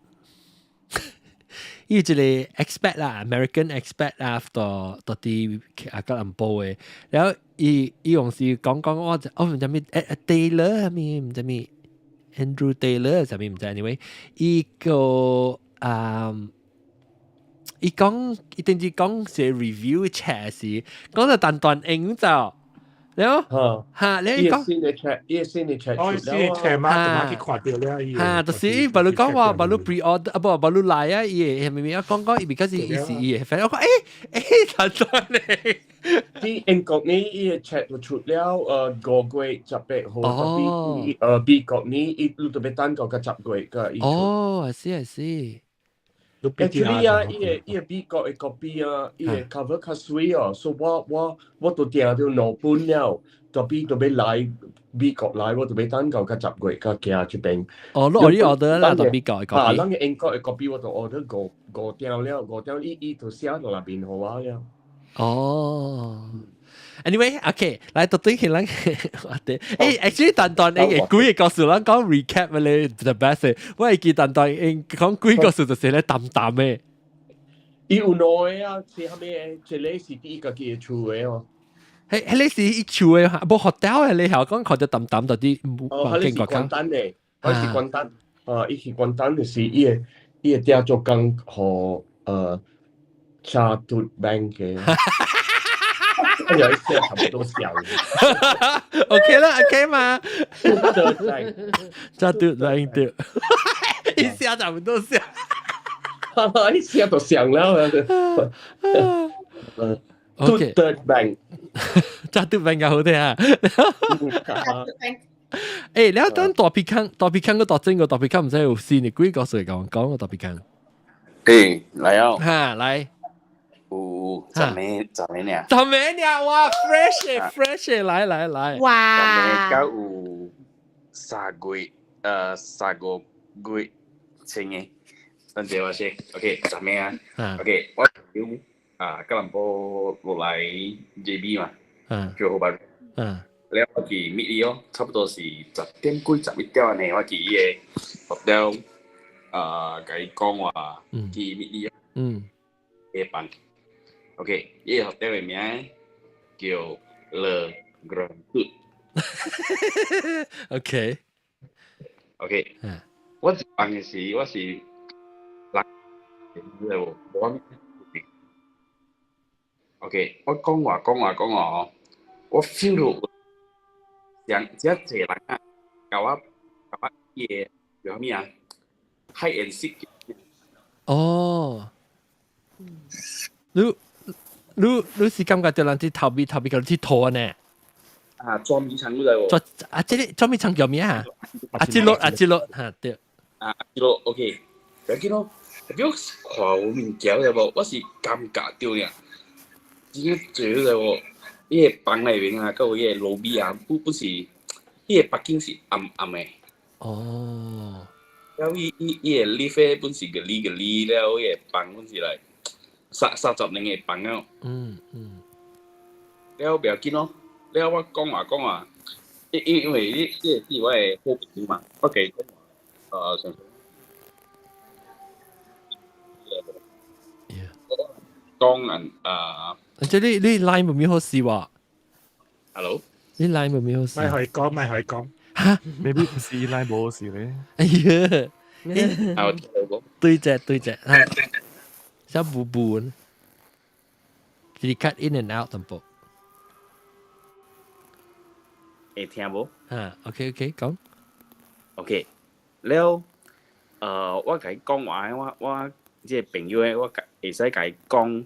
伊一個 expat 啦，American expat 啊，到到佇啊吉隆坡嘅，然後伊伊用是講講我我毋知咩誒 Taylor 咩毋知咩 Andrew Taylor 啥物毋知，anyway，伊個啊。伊講伊定住講是 review 冊時，講到淡淡英就，了嚇，你講新的冊，伊新的冊，哦，新的冊嘛，就去看著了伊。嚇，就是比如講話，比如 pre order 啊，不，比如來啊，伊會明明啊講講，伊 because 伊是伊的，反正我講欸，淡淡咧。啲英國呢，伊個冊就出了，5月18號，哦，美國呢，伊你特別等到個10月個。哦，I see I see。 Actually 啊，伊個伊個美國的 copy 啊，伊個 cover 較媠哦，所以我我我都訂著兩本了，特別特別來美國來，我特別等到較十月較寄這邊。哦，你 order 啦，到美國的 copy。啊，咱個英國的 copy 我都 order 五五張了，五張伊伊就寫到那邊予我了。哦。Anyway，OK，來到對起咱我哋，誒，actually 單單應幾個故事，咱講 recap 咧 the best，我會記單單應講幾個故事就是咧淡淡的。伊有兩個啊，是啥物的？一個是佇伊家己的厝的哦。彼彼個是伊厝的，無 hotel 的，你曉講看著淡淡到底。哦，彼個是關丹的，彼是關丹。啊，伊是關丹，就是伊的伊的鼎做工予Chatut Bank 的。有一些差不多像。 OK 啦，OK 嘛。Chatut Bank 對，一下差不多像。一下就像了。 OK。 Chatut Bank， Chatut Bank 好聽啊。欸，你等大皮坑，大皮坑個大整個大皮坑毋知有新的幾個歲講講個大皮坑。欸，來哦。哈，來。有十暝十暝爾。十暝爾，哇，fresh fresh，來來來。哇。十暝有三月，三個月穿的。等陣我先，OK，十暝啊。OK，我有啊，吉隆坡落來 JB 嘛，叫好辦。了我去 meet 伊哦，差不多是10點幾11點按呢，我去伊個 hotel 啊，共伊講話去 meet 伊。下飯。OK，伊個 hotel 的名叫 Le Grand Tut。 OK。我一放的時，我是人，無 OK，我講話講話講話哦，我 feel 到像這濟人啊，共我共我伊個叫啥物啊？hide and seek。哦，你你你是感覺著人佇頭尾頭尾共你佚佗呢？啊，捉迷藏你知無？捉啊，這個捉迷藏叫咩啊？阿吉洛阿吉洛哈對。啊，阿吉洛 OK，不要緊咯，不要看有物件對無？我是感覺著爾，真正濟你知無？伊個房內面啊，閣有伊個 lobby 啊，不不是，伊個北京是暗暗的。哦。了伊伊伊個 lift 本是個哩個哩，了伊個房本是來三三十兩個房了。了不要緊咯，了我講話講話，因因因為你這個是我的好朋友嘛，我共伊講話，想講人啊，這你你 line 無咩好事喎？Hello，你 line 無咩好事？咪可以講，咪可以講。嚇，maybe 毋是 line 無好事咧。哎呀，啊，對隻對隻，小布布，你 cut in and out 淡薄。會聽無？啊，OK OK，講。 OK，了，我共伊講話，我我這個朋友的，我會使共伊講，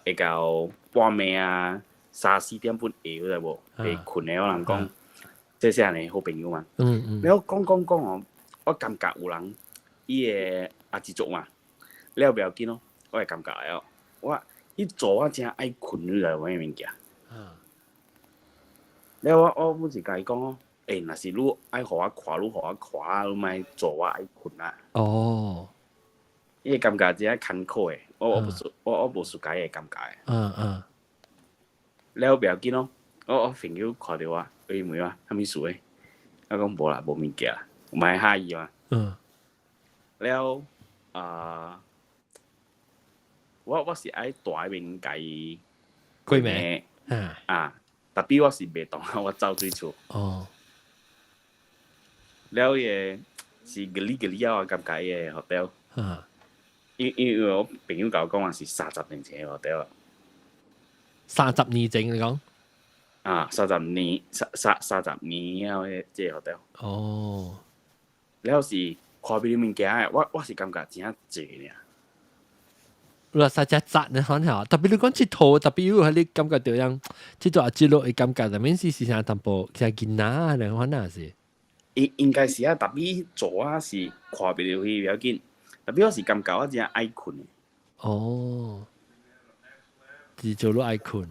會到半暝啊，三四點半下，你知無？會睏的，我人講，這是按呢好朋友嘛。了講講講哦，我感覺有人伊會也是做嘛，了不要緊咯，我會感覺哦，我伊做我誠愛睏，你知無？彼物件。了我我本是共伊講哦，欸，若是你愛予我看，你予我看，你莫做我愛睏啊。哦。伊會感覺真艱苦的，我我無我我無 suka 伊個感覺。了不要緊咯，我朋友看著我，伊問我啥物事的？我講無啦，無物件，毋愛嚇伊嘛。了啊，我是愛蹛彼邊共伊過暝啊，tapi 我是袂動，我走對厝。了伊個是吉里吉里啊，我感覺伊個 hotel。因為我朋友共我講話是30年前的 hotel。30年前你講？啊，30年，三十年了的這個 hotel。了是看袂著物件的，我是感覺真濟爾。你話實在雜你可能，特別你講佚佗，特別有係你感覺到樣，佚佗阿記錄會感覺，但面是是啥淡薄，像囡仔啊，兩款啊是。應該是啊，特別做啊是看袂著去不要緊，特別我是感覺我真愛睏。哦，是做你愛睏。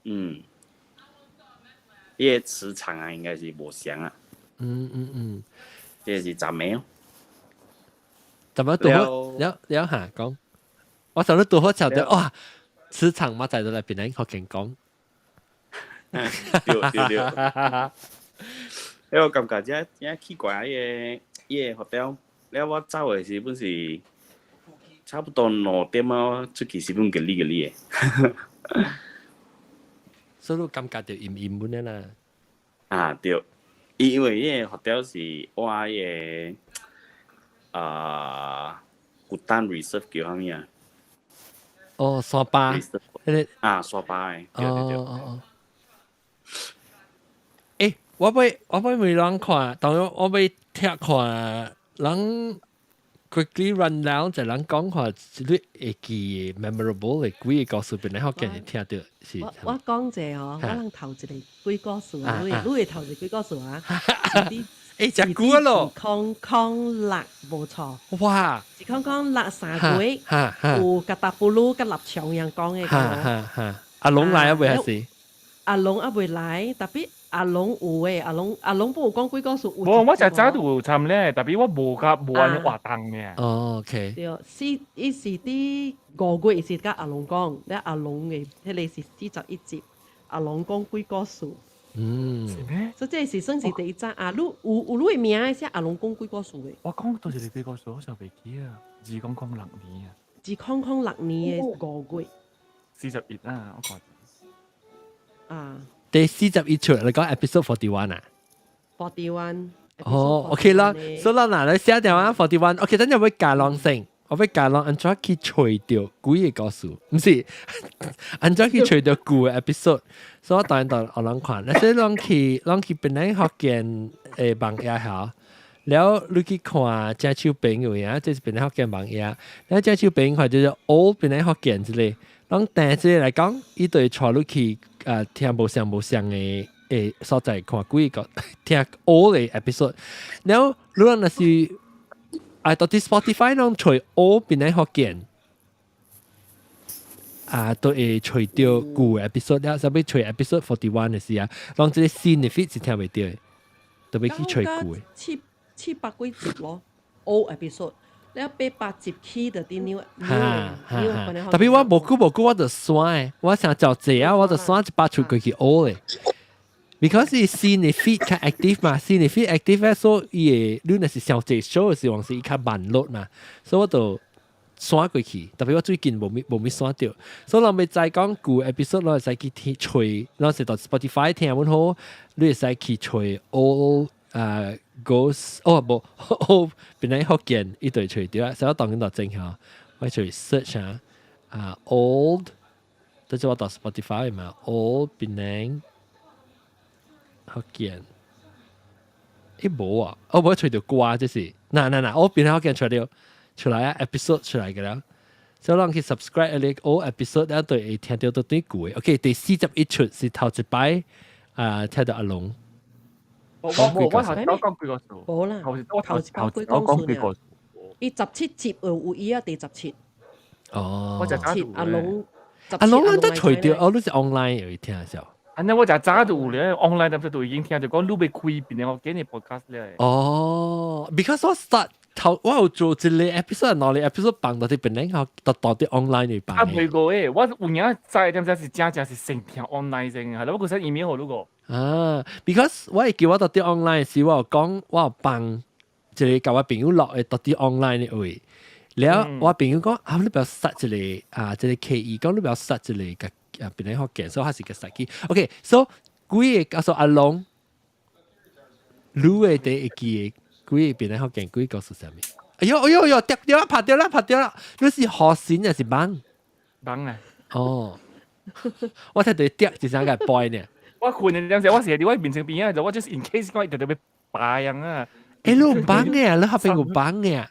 嗯，伊個磁場啊，應該是無相啊。這是雜暝哦。怎麼拄好了了下講？我想你拄好就對，哇！磁場嘛，在到來邊來福建講。對對對。因為我感覺這這奇怪，伊個 hotel，了我走的時本是差不多2點啊，出去時本吉哩吉哩的。所以你感覺就陰陰本的啦。啊對，因為伊個 hotel 是我迄個啊，古丹 reserve 叫啥物啊？哦，沙巴，彼個啊，沙巴的，對對對。哦哦。欸，我欲問人看，當然我欲聽看人 quickly run down 就人講看，你會記 memorable 的幾個故事，邊個福建會聽著是。我講者吼，我人頭一個鬼故事啊，你會頭一個鬼故事啊？欸，真久咯。2006無錯。哇！2006 3月，有共達布魯佮立場樣講的。哈哈哈！阿龍來啊，未還是？阿龍猶未來，特別阿龍有的，阿龍不有講鬼故事。無，我就早就有參咧，特別我無甲無按呢活動爾。哦，OK。對，是伊是佇5月是佮阿龍講，咧阿龍的彼個是41集，阿龍講鬼故事。是咩？所以這是算是第一集啊！你有有你的名寫阿龍講鬼故事的。我講到一個鬼故事，我就袂記啊。2006年啊。2006年的5月。41啊，我看。啊。第41出，你講 episode 41 啊？41。哦，OK 啦，所以啦，嗱，你寫電話 41，OK，等陣會加啷先，我欲教人按怎去揣著鬼个故事，毋是按怎去揣著舊的 episode，所以我當然就予人看。那些攏去檳城福建的網頁下，了你去看正手朋友呀，這是檳城福建網頁，了正手朋友看就是 Old 檳城福建這个，攏訂這個來講，伊就會帶你去聽無相無相的所在看鬼個聽 old 的 episode，了你若是啊，到佇 Spotify 攏揣 Old 檳城福建，啊，都會揣著舊 episode 了，啥物揣 episode 41 的時啊，攏這个新的 feed 是聽袂著的，特別去揣舊的。七百幾集咯，old episode，了800集起就佇 new 哈哈，特別我無久無久我就刪的，我想就這啊，我就刪一百出過去 old 的。because 是新的 feed 較 active 嘛，新的 feed active 咧，所以伊會你若是上濟 show 的時候，是伊較慢落嘛，所以我就刪過去。特別我最近無物刪著，所以人欲知講舊 episode，我會使去聽揣，咱是到 Spotify 聽阮好，你會使去揣 old ghost，哦無 old 檳城福建伊就會揣著啊，所以我當然就正下，我去 search 啊啊 old，這就我到 Spotify 嘛，old 檳城福建，欸無啊，我無揣著歌這是，嗱嗱嗱，我檳城福建揣著出來啊，episode 出來個了，所以咱去 subscribe 你 old episode 了就會聽著到對舊的。OK，第41出是頭一擺啊，聽著阿龍。我頭先講幾個數。無啦，頭我頭頭頭講幾個數。伊17集有伊啊，第17。哦。我就七阿龍。阿龍咱都揣著，哦，你是 online 有聽下。按呢我就早就有咧，online 就都已經聽著講你欲開檳城福建的 podcast 咧。哦，because 我 start 頭我有做一個 episode，兩個 episode 放到啲本來我到啲 online 嚟放。啊，未過誒，我有影知點知是真正是成條 online 先，係咯，我嗰時 email 予你個。啊，because 我會記我到啲 online 時，我有講我有放一個共我朋友落的到啲 online 的位，了我朋友講啊，你不要殺一個啊，這個 KE 講你不要殺一個共啊，本來福建，所以我是個殺去。OK，so 幾個叫做阿龍，你的第一記的幾個本來福建幾個故事啥物？哎喲哎喲喲，掉掉啦，拍掉啦，拍掉啦！你是河神還是蠓？蠓啊！哦，我睇到掉一聲個 boy 呢。我困的陣時，我是佇我面前邊仔，就我 just in case 講伊特別白樣啊。欸，你有蠓嘅，你後邊有蠓嘅。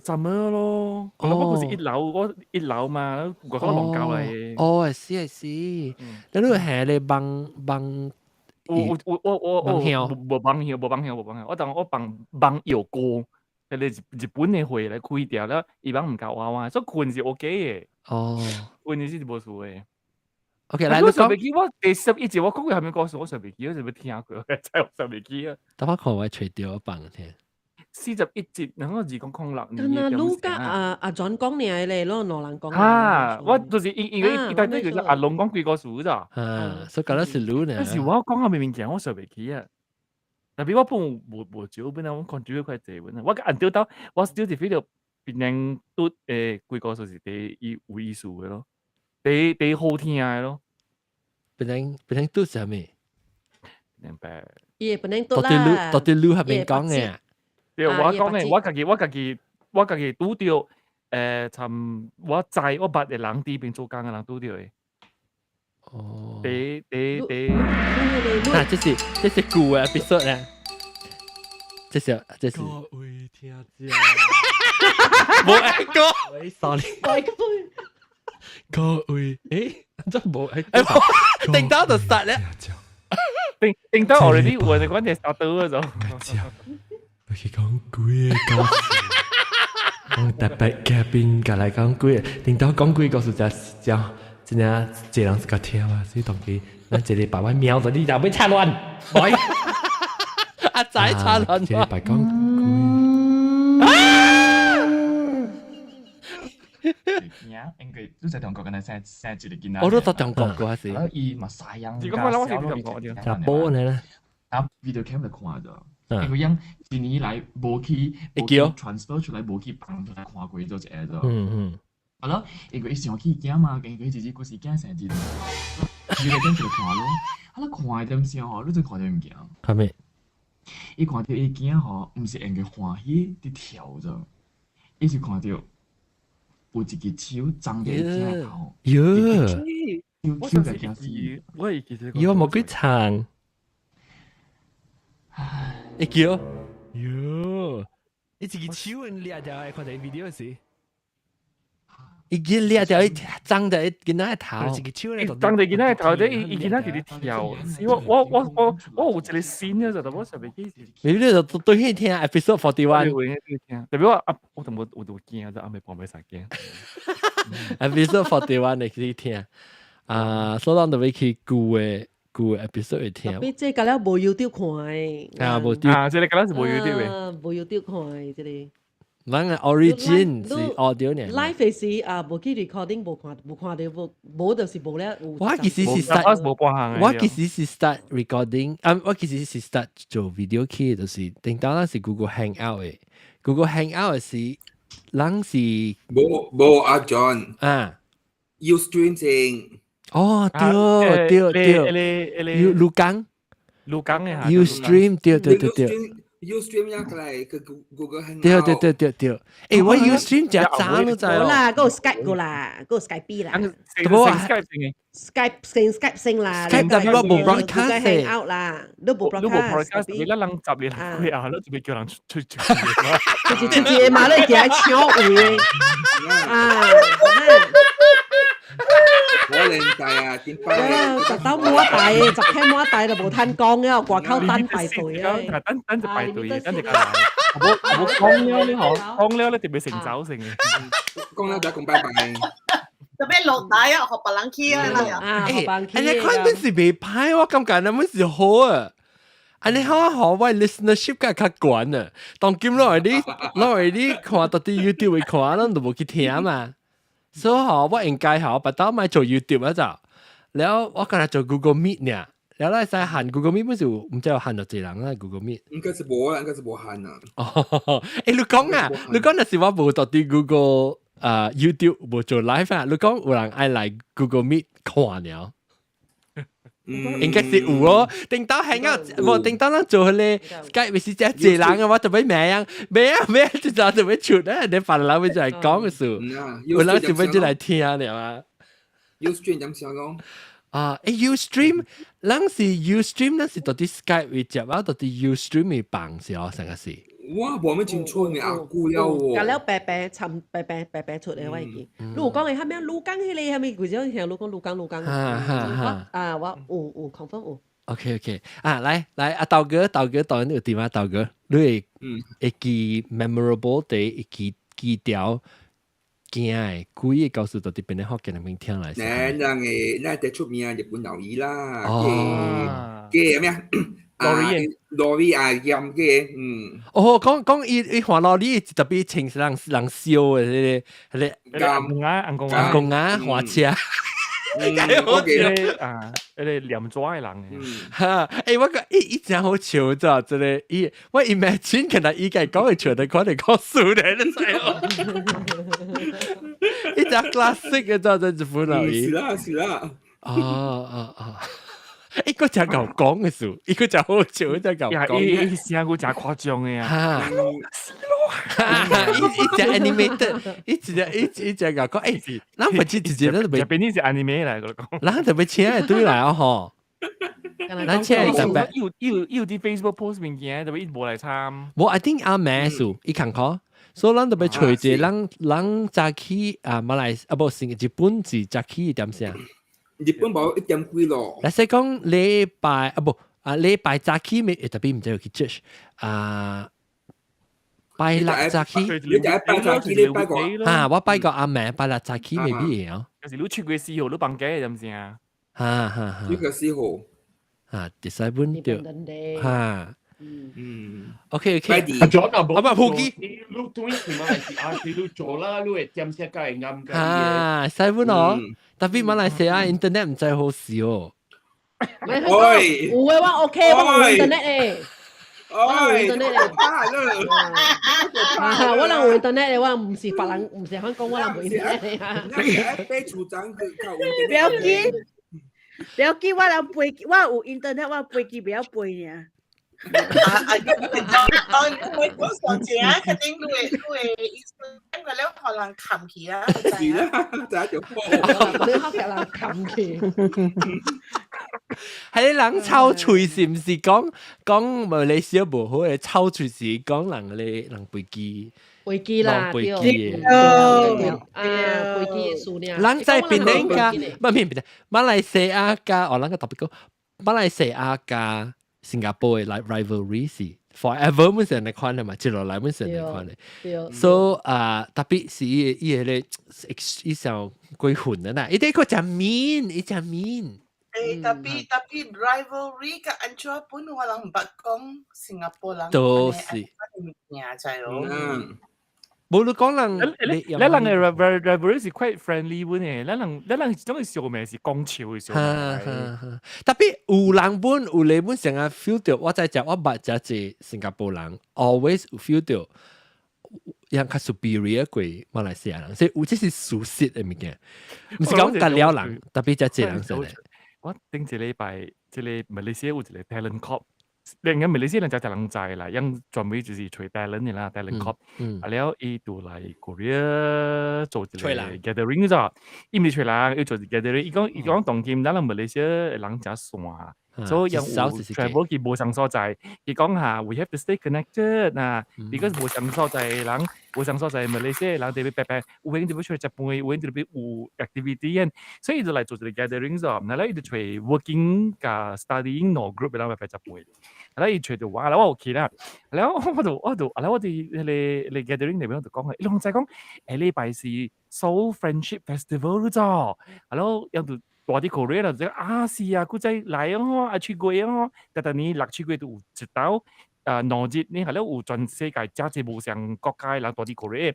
怎麼咯？我不是一樓，我一樓嘛，我可能教嚟。哦，是是，你係咧蠓蠓。我我我我我無蠓曉，無蠓曉，無蠓曉。我當我放蠓藥膏，迄個日本的貨來開掉了，伊蠓毋夠娃娃，所以困是 OK 的。哦，困是無事的。 OK，來，你講。我第11集我講過啥物故事，我想袂記，我是欲聽過，真我想袂記啊。等我看我揣著放聽。 41集，然後2006 年。敢若你佮阿阿 John 講爾咧，攏兩人講。啊，我就是因為伊大堆叫做阿龍講幾個事咋。啊，所以講得是你呢。但是我講啥物物件，我想袂記啊。特別我本無無少本啊，我看主要較濟本啊。我按照到我 still 是 feel 到檳榔拄誒幾個事是第一有意思的咯，第一好聽的咯。檳榔拄是啥物？明白。伊檳榔拄啦。到底你彼邊講的？對，我講的，我家己拄著，參我知我捌的人佇邊做工的人拄著的。哦。第第第。啊，這是舊的 episode 啊。這是。各位聽者，無愛歌。喂，sorry。各位，欸，這無愛。欸，頂到就殺咧。頂到 already 有人講你殺到嗰種。我去講幾個故事，講特別嘉賓過來講幾個，頂到講幾個故事就就真正一人自家聽啊，所以當佢咱一禮拜我瞄到你就欲插亂，喂，阿仔插亂，一禮拜講幾，因為都在中國，敢若生生一個囡仔。我都在中國過是。啊，伊嘛西洋。是講我是中國的。查埔呢？啊，video cam 就看著。因為樣一年來無去無去 transfer 出來，無去放出來看過做一個做。啊咯，因為伊想起囝嘛，因為伊一日故事囝生一日，video cam 就看咯。啊，你看的點時吼，你就看著物件。看咩？伊看著伊囝吼，毋是用個歡喜佇跳著，伊是看著有一隻手摠佇伊囝頭。喲！手手共驚死。我會記得。喲，無幾長。會記哦。喲！伊一個手掠掉，看著 video 時。伊見掠掉，伊摠著伊囡仔頭。一個手咧，摠著囡仔頭，伊囡仔佇咧跳。是我有一個新的，就我想袂記。你你就對去聽 episode 41。特別我啊，我都無有都驚，就暗暝半暝三驚。 episode 41你去聽。啊，所以咱就欲去舊的 episode 去聽。特別這個了無 YouTube 看的。啊，無啊，這個敢若是無 YouTube 的。無 YouTube 看的這個。咱個 origin 是 audio 呢。 live 時啊，無去 recording 無看，無看著無，無就是無了。我其實是 start，我其實是 start recording，啊，我其實是 start 做 video 去，就是頂當咱是 Google Hangout 的，Google Hangout 的是，人是。無無阿 John 啊，Ustream 先。哦，對對對，要錄講，錄講的，Ustream 對對對對。 Ustream 也來個 Google Hangout。對對對對對，欸，我 Ustream 真早都知。無啦，閣有 Skype 過啦，閣有 Skype 啦。無 Skype 先 Skype 先啦。 Skype 特別我無 broadcast Hangout 啦，你無 broadcast。你無 broadcast，你咱人十年過後，你就欲叫人出出出。就是出一個嘛，你行搶位啊。我年代啊，點解？十兜滿大，十天滿大就無趁講了，外口等排隊啊。等等就排隊，等就來。無無講了你嗬，講了你特別成走成嘅。講了就講拜拜。特別落大啊，予別人去啊，啊，予別人去。欸，你看本是袂歹，我感覺那本是好啊。啊，你好好，我 listenership 較較懸啊。當今落來你落來你看到啲 YouTube 會看，咱都無去聽嘛。所以吼，我應該吼，別當賣做 YouTube 啊就，了我剛才做 Google Meet 呢，了咱使限 Google Meet 不是毋知有限到濟人啦 Google Meet。應該是無啦，應該是無限啊。哦，欸，你講啊，你講若是我無到啲 Google 啊 YouTube 無做 live 啊，你講有人愛來 Google Meet 看了。應該是有哦，頂到係啊，無頂到咱做彼个 Skype 是真濟人啊，我特別咩樣咩啊咩，就就特別出啊，你別人會就來講嘅事，有人是欲就來聽了啊。 Ustream 點想講？啊，欸 Ustream，咱是 Ustream，咱是到底 Skype 會接啊，到底 Ustream 會放是哦，成個是。我無咩清楚呢，阿久了喎。甲了白白尋白白白白出來我會記。你有講的啥物鹿港彼个啥物？規種聽你講鹿港鹿港。啊，我有有 confirm 有。 OK OK，啊，來來，阿道哥，道哥當然有點啊，道哥，你會會記 memorable 的會記記條驚的鬼的故事到底邊個福建人聽來？那人的那最出名日本老姨啦，嘅嘅咩啊？ lorry lorry 啊，鹽嘅，嗯。哦，講講伊伊換羅里特別穿人人燒的彼个彼個阿公啊，阿公阿公啊，換車。我記得啊，彼个念紙的人。哈，欸，我講伊伊真好笑咋，這个伊我 imagine 可能伊家講會笑得可能講輸咧，你知無？伊只 classic 嘅咋，這日本老姨。是啦是啦。哦哦哦。伊個真𠢕講嘅事，伊個真好笑，真𠢕講。伊聲閣真誇張嘅啊！哈，伊伊只 animated，伊一隻伊伊只𠢕講，欸，咱不是直接咱就欲變你是 anime 來個講，咱就欲請伊對來啊吼。咱請伊特別有有有啲 Facebook post 物件，特別伊無來參。無，I think 阿妹數伊坎坷，所以咱特別揣一個人人早起啊馬來啊無是日本是早起一點聲。日本無一點幾咯。來說講禮拜啊無啊禮拜早起咪特別毋知有去 church 啊。拜六早起，你就拜早起，你拜個啊，我拜個阿妹，拜六早起未必會哦。有時你出過四號，你放假係唔是啊？哈哈哈。呢個四號，啊，第三本對，哈，嗯，OK OK。啊，咗啊，無，啊唔，普吉，你對去馬來西亞，你做啦，你會點些個會啱嘅。啊，西本哦，特別馬來西亞 internet 毋知好時哦。喂，有的我 OK，我有 internet 的。我有 internet 的，啊，我人有 internet 的，我毋是別人，毋是香港，我人無 internet 的啊。不要緊，不要緊，我人飛機，我有 internet，我飛機袂曉飛爾。啊啊！當我講上正啊，肯定你會意思，因為你可能冚起啊。是啦，就一條波。你學人冚起。係人臭喙是毋是講講馬來西亞無好嘅臭喙是講人咧人飛機。飛機啦，飛機對啊，飛機的數量。人在檳城加，唔係唔係，馬來西亞加哦，咱個特別講馬來西亞加新加坡的 like rivalry 是 forever 本身來看的嘛，接落來本身來看的。所以啊，特別是伊伊個咧，伊上過分的啦，伊啲個真 mean，伊真 mean。 Eh, tapi tapi rivalry 甲安怎本我人毋捌講新加坡人，都是。物件知無？無你講人，你你人嘅 rivalry 是 quite friendly 本嘅，咱人咱人種嘅小名是講笑嘅小名。特別有人本有你本成日 feel 到，我在食我捌食一新加坡人，always feel 到人較 superior 過馬來西亞人，所以有這是事實的物件，毋是講甲了人，特別食這人先的。我頂一禮拜，這个馬來西亞有一個 talent corp，另個馬來西亞人就人知啦，因專門就是揣 talent 的啦，talent corp。啊了，伊就來 Korea 做一個 gathering 咗，伊毋是揣人，伊做一個 gathering。伊講伊講當今咱人馬來西亞人誠散，所以有 travel 去無仝所在。伊講哈，we have to stay connected 啊，because 無仝所在的人，無仝所在馬來西亞人特別白白，有閒就欲出來食飯，有閒就欲有 activity，所以伊就來做一個 gathering 咗。那咧伊就揣 working 佮 studying 兩 group 的人來食飯。啊咧伊揣著我，啊我有去啦。了我就我就啊咧我佇彼个彼个 gathering 內面我就講，伊攏知講下禮拜是 Seoul Friendship Festival 咗，啊了伊就大啲 Korea 啦，就啊是啊，古仔來哦，啊去過哦，但但你六七月都有一道啊兩日，你係咧有全世界真濟無相國家的人蹛佇 Korea，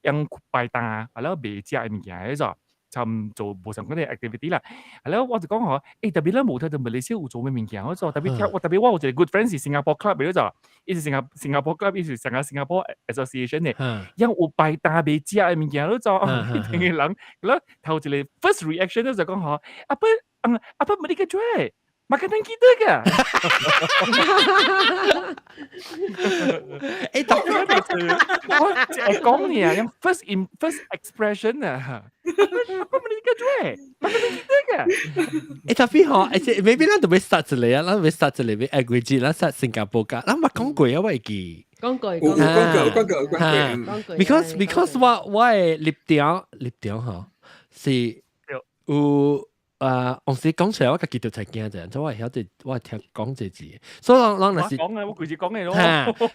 用擺檔，係咧賣食的物件迄種。參做無相關的 activity 啦，係咧我就講嗬，特別咧無睇到馬來西亞有做咩物件，我就特別聽我特別我有一個 good friend 是新加坡 club 嘅就，伊是新加坡 club，伊是成個新加坡 association 嘅，因有擺檔賣食的物件，你就聽個人，咧頭一個 first reaction 就講嗬，apa apa mereka jual makanan kita ke？特別我會講你啊，用 first expression 啊，apa mereka jual makanan kita ke？特別嗬，而且 maybe 咱特別殺一個啊，咱特別殺一個，要agree 咱殺新加坡㗎，咱捌講過啊，我會記。講過，有講過，講過，講過。 Because 我的立場嗬是有。啊，當時講出來，我家己就才驚者，所以我會曉得，我會聽講這字。所以攏攏若是講啊，我規時講的咯。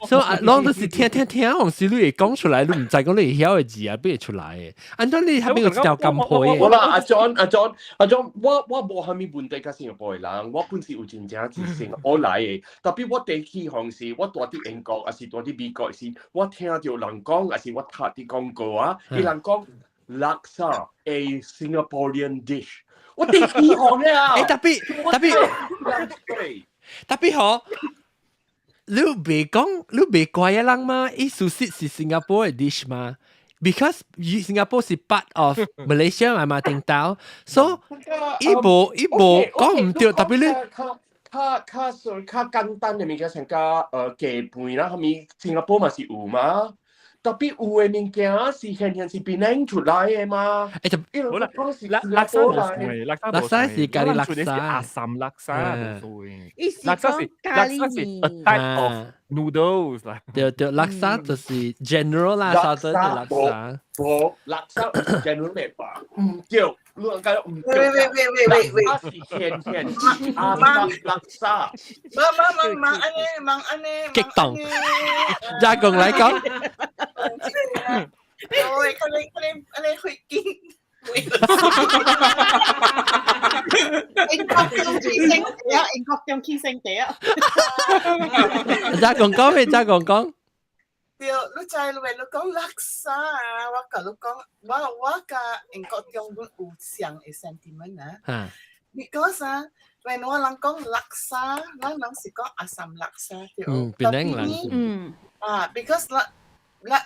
所以攏都是聽聽聽，當時你會講出來，你毋知講你會曉的字啊，變會出來的。按怎你還沒有一條金皮？無啦，阿 John 阿 John 阿 John，我無蝦米問題佮新加坡的人，我本身有真正是新加坡來的，特別我第起方是，我蹛佇英國，抑是蹛佇美國時，我聽著人講，抑是我讀佇廣告啊，伊人講 Laksa a Singaporean dish。我第幾行啊？特別特別特別好，你別講，你別怪一人嘛？伊事實是新加坡的 dish 嘛？Because 新加坡是 part of Malaysia 嘛嘛頂到，所以伊無伊無講毋對，特別你較較較較簡單的物件，像較雞飯啦，啥物新加坡嘛是有嘛？特別有的物件是現現是檳城出來的嘛？就好啦，叻沙無算，叻沙是咖喱叻沙，阿三叻沙無算。叻沙是叻沙是 a type of noodles 啦。對對，叻沙就是 general 啦，沙真係叻沙。無叻沙 general 咩吧？毋對，你講毋對。喂喂喂喂喂喂，叻沙是現現阿三叻沙。媽媽媽媽按呢，媽按呢，激動。加工來講。喂，可能可能可能會驚。英國中起星地啊！英國中起星地啊！加工講咩？加工講。對，你知你話你講叻沙啊，我共你講，我佮英國中本有相的 sentiment 啊。Because 啊，when 我人講叻沙，咱人是講阿三叻沙對。嗯，檳城人。嗯。啊，because 咱。啦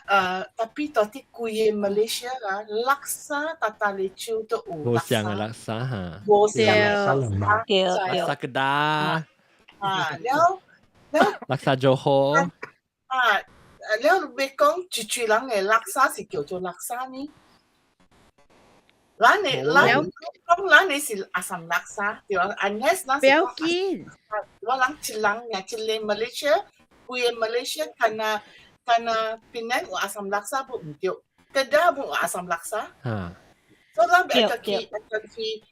，tapi 到底規个 Malaysia 啊，叻沙逐逐个州都有。無相的叻沙哈。無相的叻沙，叻沙吉打。啊，了了。叻沙柔佛。啊，了欲講一濟人的叻沙是叫做叻沙呢？咱的咱講咱的是阿三叻沙，對啊，unless 咱是。不要緊。我人一人爾一个 Malaysia，規个 Malaysia 干焦。干焦檳城有阿三叻沙不毋對，Kedah 不有阿三叻沙。所以咱袂去去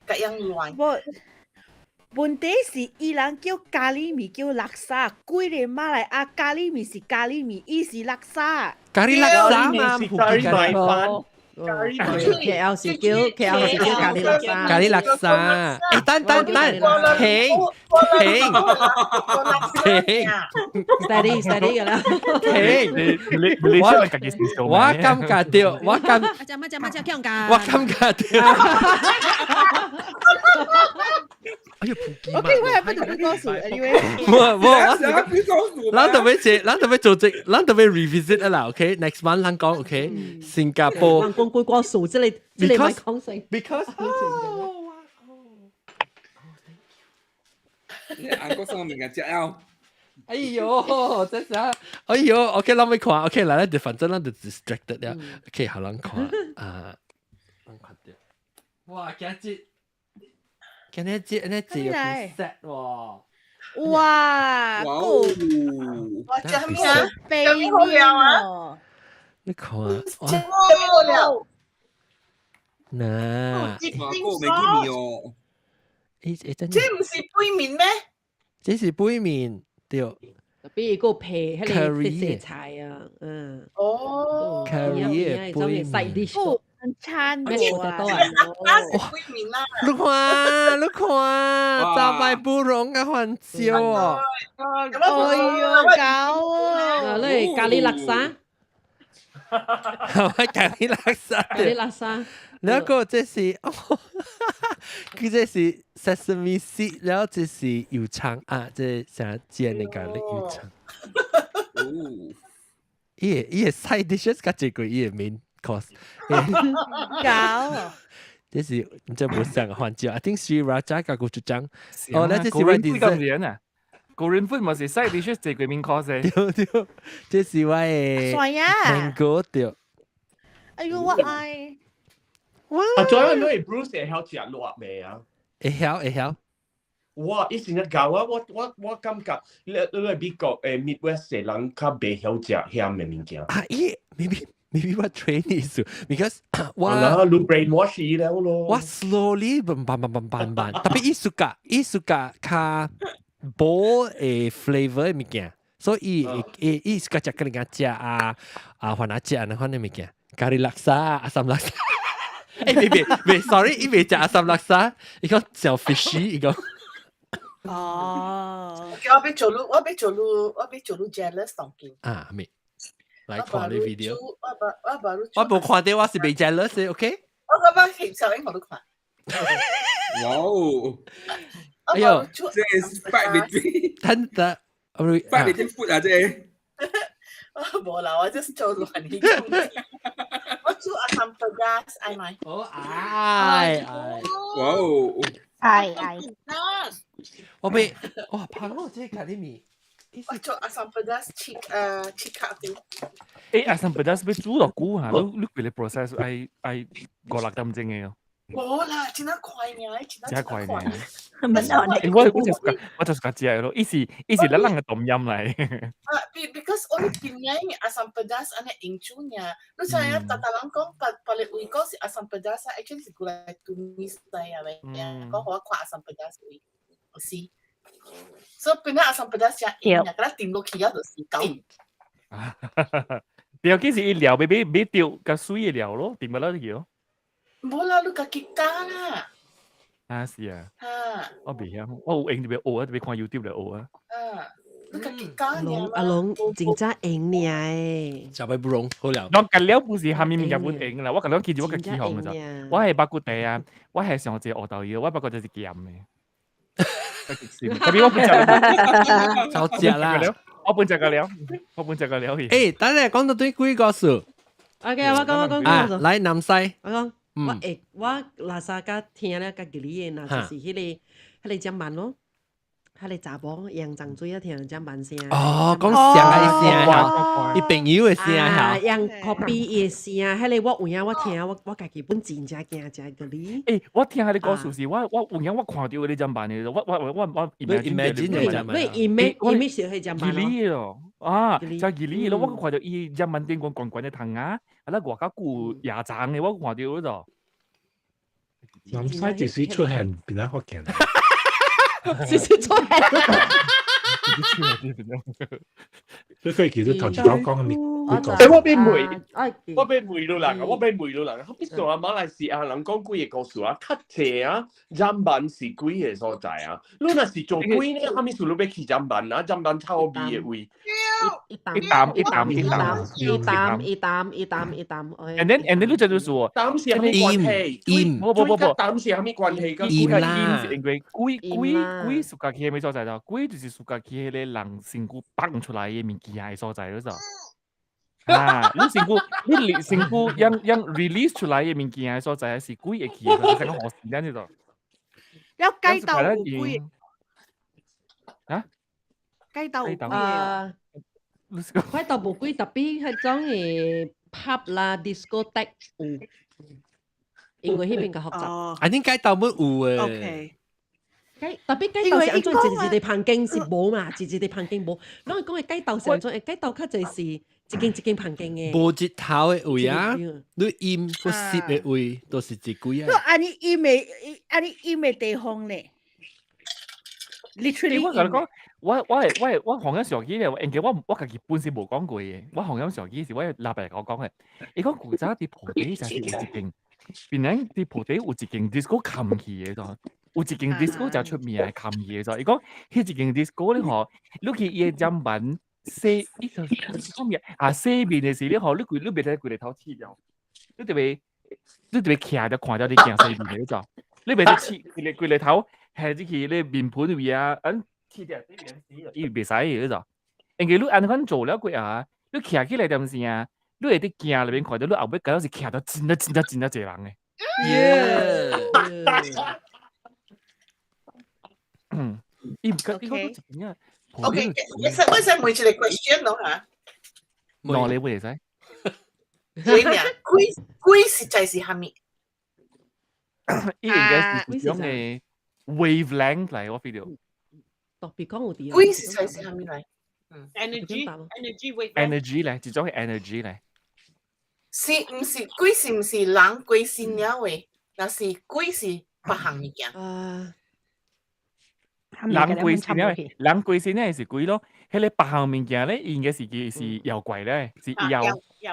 共樣亂。無問題是伊人叫咖喱麵叫叻沙，規个馬來亞咖喱麵是咖喱麵，伊是叻沙。咖喱叻沙嘛，咖喱米飯。 KL 是叫 KL 是叫咖喱叻沙，咖喱叻沙。等等等，停停停，steady steady 㗎啦，停。我感覺到，我感，阿只乜只乜只強㗎，我感覺到。哎呀， OK，我係不特別講數，anyway。冇冇，我咱特別這，咱特別做這，咱特別 revisit 啦，OK？Next month 咱講 OK，新加坡。講講講數，這裡這裡咪講成。 Because 韓國上面嘅食了。哎呦，這啥？哎呦，OK，咱咪看，OK，來，就反正咱就 distracted 了。OK，好，咱看啊，咱看著。哇，今日。今日這呢這有 set 喎！哇，夠！哇，這咩啊？這咩好料啊？你看，哇，這咩好料？嗱，哇，夠沒見面哦！這毋是杯麵咩？這是杯麵，對。特別個皮，彼個特色菜啊，嗯。哦，curry 的杯麵。餐咩無啊？多啊？啊是貴面啦。你看，你看，炸白布絨嘅番椒哦。哎呦，搞啊，哦！你咖喱叻沙，係咪咖喱叻沙？咖喱叻沙。那個這是，佢這是 sesame seed，然後這是油腸啊，這啥煎的咖喱油腸。哦，伊個 side dishes 較濟過伊個 main course。搞。這是這無上個番椒，I think Sriracha 加個主張。哦，那這是我 dessert 啊。個人 food 咪是 side dishes 這個 main course。對對，這是我的帥啊 mango 對。哎呦，我愛。啊，仲有你 Bruce 會曉食辣未啊？會曉會曉。我以前一教啊，我感覺你美國Midwest 的人較袂曉食鹹的物件。啊，伊 maybe 我 train 意思，because 我啊，你 brainwash 伊了咯。我 slowly 慢慢慢慢慢，特別伊 suka 伊 suka 較無的 flavor 的物件，所以伊 suka 食個人家食啊啊，番仔食那款的物件，咖喱叻沙、阿三叻沙。誒，別別別，sorry，伊袂食阿三叻沙，伊講食 fishy，伊講。哦。我欲做你，我欲做你，我欲做你 jealous 當今。啊，咩？來看你 video。我我我我無看到，我是袂 jealous 的，OK？我感覺翕相影我都看。哇哦！哎呦，這是 fight between，等等，fight between food 啊，這。無啦，我 just 做亂去我煮 asam pedas 愛買。哦，愛愛。哇哦！愛愛。我被哇，拍我這咖喱麵。我做 asam pedas 切切卡糊。誒，asam pedas 欲煮偌久嚇？你你規个 process 愛愛五六點鐘的哦。無啦，真係快爾，真快爾。我就是較食咯，伊是咱人的冬陰來。啊，because 我檳榔 asam pedas 按呢用煮爾，你知影逐逐人講別別个位講是 asam pedas，actually 是過來 tumis 來啊，咪，講予我看 asam pedas 位，有是。所以檳榔 asam pedas 誠硬，甲咱掂落去啊，就是夠。對，其實伊料欲欲欲著較水的料咯，掂落去咯。無啦，你家己加啦。啊是啊。啊。我袂曉，我有閒就欲學啊，就欲看 YouTube 來學啊。啊，你家己加龍阿龍真正閒爾食欲不容好了。我隔了不是蝦米物件本閒啦，我隔了其實我較起哄的咋。我係肉骨茶啊，我係上一個學豆藥，我肉骨茶是鹹的。特別我本食，就食啦。我本食個了，我本食個了去。誒，等下講到對幾個數。 OK，我講我講啊，來南西。我講。我會我垃圾甲聽了較吉利的，若就是彼個針板咯，彼個查某楊長水啊聽針板聲。哦，講聲的聲吼，伊朋友的聲吼。楊 copy 伊的聲，彼個我有影我聽我家己本真正驚真吉利。欸，我聽彼個故事是，我有影我看著彼個針板的，我 imagine 你 image 是彼針板咯。吉利咯，啊，就吉利咯，我看著伊針板頂懸懸懸的窗仔，啊，那外較久夜長的，我看著嗰度。南西幾時出現？比較福建。幾時出現？所以其實頭先我講嘅欸，我欲問，我欲問你人啊，我欲問你人，彼時啊馬來西亞人講幾個故事啊，較濟啊，棧板是鬼的所在啊。你若是做鬼呢，啥物事你欲去棧板啊？棧板臭味的位。一一啖一啖一啖一啖一啖一啖一啖。 And then 你就說，膽是啥物關係？陰，不不不不，膽是啥物關係？陰啦，是因為鬼鬼鬼屬家去彼所在咯，鬼就是屬家去彼個人身軀放出來的物件的所在咯，就。啊！你身軀，你身軀讓讓 release 出來的物件的所在是鬼會去的，成個何時間呢度？有雞竇有鬼啊？雞竇有鬼啊！雞竇無鬼，特別彼種的 pub 啦、discotheque 有，因為彼邊較複雜。啊，恁雞竇沒有誒。 OK。雞特別雞竇是按怎？一一個房間是無嘛，一一個房間無。攏會講的雞竇是按怎？雞竇較濟是一間一間房間的。無日頭的位啊，你陰或濕的位都是一鬼啊。按呢陰的，按呢陰的地方咧。，literally。我共你講，我紅音上機咧，應該我家己本身無講過嘅，我紅音上機是我老爸我講嘅。伊講古早佇埔底就是有一間，檳城佇埔底有一間 disco 冚去嘅，就有一間 disco 就出名嘅冚去嘅，就伊講彼一間 disco 咧吼，你去伊个砧板洗，伊就講咩啊？洗面的時你吼，你規你袂使規个頭拭掉，你特別徛著看著你鏡洗面嘅就，你袂使拭規个規个頭，下入去你面盆位啊，按拭掉洗面洗，伊袂使嘅就。因為你按款做了過後，你徛起來點時啊，你會佇鏡內面看著你後尾敢若是徛著真啊真啊真啊濟人嘅。 Yeah！嗯，伊毋敢，伊講都一啊。 OK，我使問一個 question 咯嚇。喏，你會使？鬼咩？鬼鬼實在是蝦米？伊應該是一種嘅 wavelength 嚟，我 feel 到。特別講有啲。鬼實在是蝦米嚟？Energy energy wave。 energy 咧，一種係 energy 咧。是毋是鬼？是毋是人鬼身了的？若是鬼是別項物件。啊。人鬼身了，人鬼身了是鬼咯。彼个別項物件咧，應該是佢是妖怪咧，是妖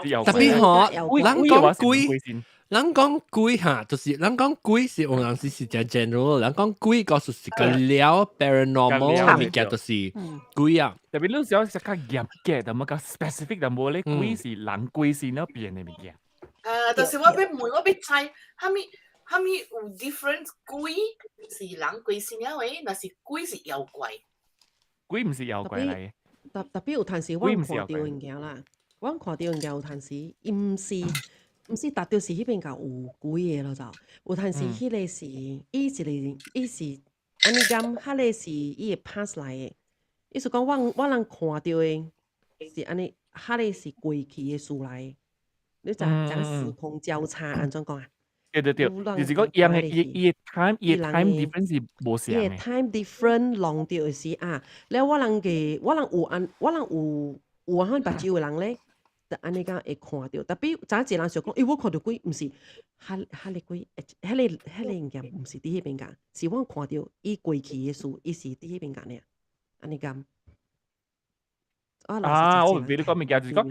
是妖怪。特別嗬，人講鬼，人講鬼嚇，就是人講鬼是有陣時是真 general，人講鬼嗰就是個了 paranormal 物件，就是鬼啊。特別你想較嚴格，但麼較 specific，但無咧鬼是人鬼身了變的物件。就是我欲問，我欲知，蝦米蝦米有 different 鬼是人鬼身了的，若是鬼是妖怪。鬼毋是妖怪嚟嘅。特別有陣時我看著物件啦，我看著物件有陣時，伊毋是達到是彼邊個有鬼的咯，就有陣時彼个是伊一個伊是按呢講，彼个是伊會 pass 來的，意思講我人看著的是按呢，彼个是過去的事來，你就講時空交叉按怎講啊？對對對，就是講伊的伊 time 伊 time difference 是無相的。伊 time different 弄著的是啊，了我人嘅我人有按我人有有按目睭的人咧，就按呢講會看著，特別早一個人想講，欸，我看著鬼，毋是，彼个鬼，彼个物件毋是佇彼邊講，是我看著伊過去的事，伊是佇彼邊講爾，按呢講。啊！我明白你講物件，就是講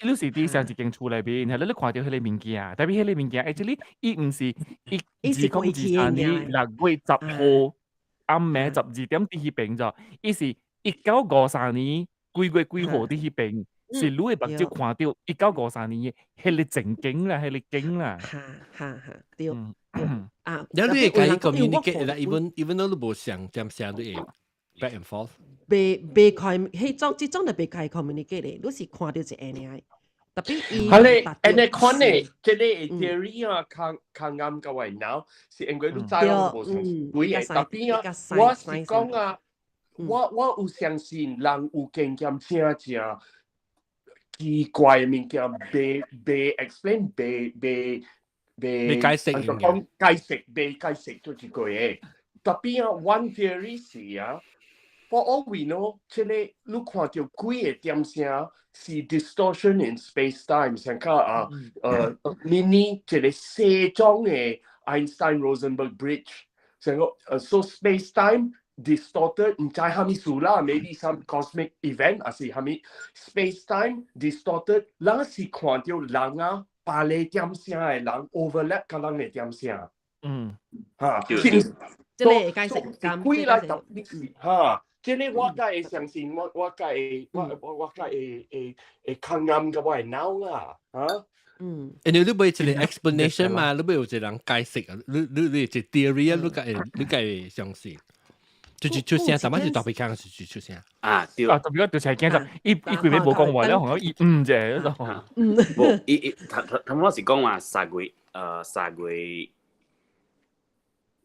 你是佇上一間厝內面，係你看著彼个物件，特別彼个物件，actually 伊毋是伊2023年6月10號暗暝12點佇彼邊咋，伊是1953年幾月幾號佇彼邊，是你的目睭看著1953年的彼个情景啦，彼个景啦。哈哈哈，對。啊！有你會共伊 communicate 啦，even though 你無相點聲，你會 back and forth。袂袂開，彼種這種就袂開 communicate 的，你是看著一個爾。特別伊。係咧，按呢款呢，這个 theory 啊，較較啱個位腦，是因為你知我無相信鬼的，特別啊，我是講啊，我有相信人有經驗真正奇怪的物件，袂 explain，袂袂袂解釋。講解釋，袂解釋就一個的。特別啊，one theory 是啊。For all we know，這个你看著鬼的點聲是 distortion in space time，像較啊mini 一個細種的 Einstein-Rosenberg bridge，像個so space time distorted，毋知蝦米事啦，maybe some cosmic event，還是蝦米 space time distorted，咱是看著人啊，別个點聲的人 overlap 佮咱的點聲。哈，這个會解釋，鬼來特別是哈。這个我較會相信，我較會我較會較啱佮我的腦啦，哈。因為你袂一個 explanation 嘛，你袂有一個人解釋啊，你一個 theory 啊，你較會相信。就是出聲，啥物是特別強是出聲。啊，對。啊，特別講就是驚就伊規暝無講話了，好像伊嗯啫，嗰種。無，伊伊頭頭頭我是講話三月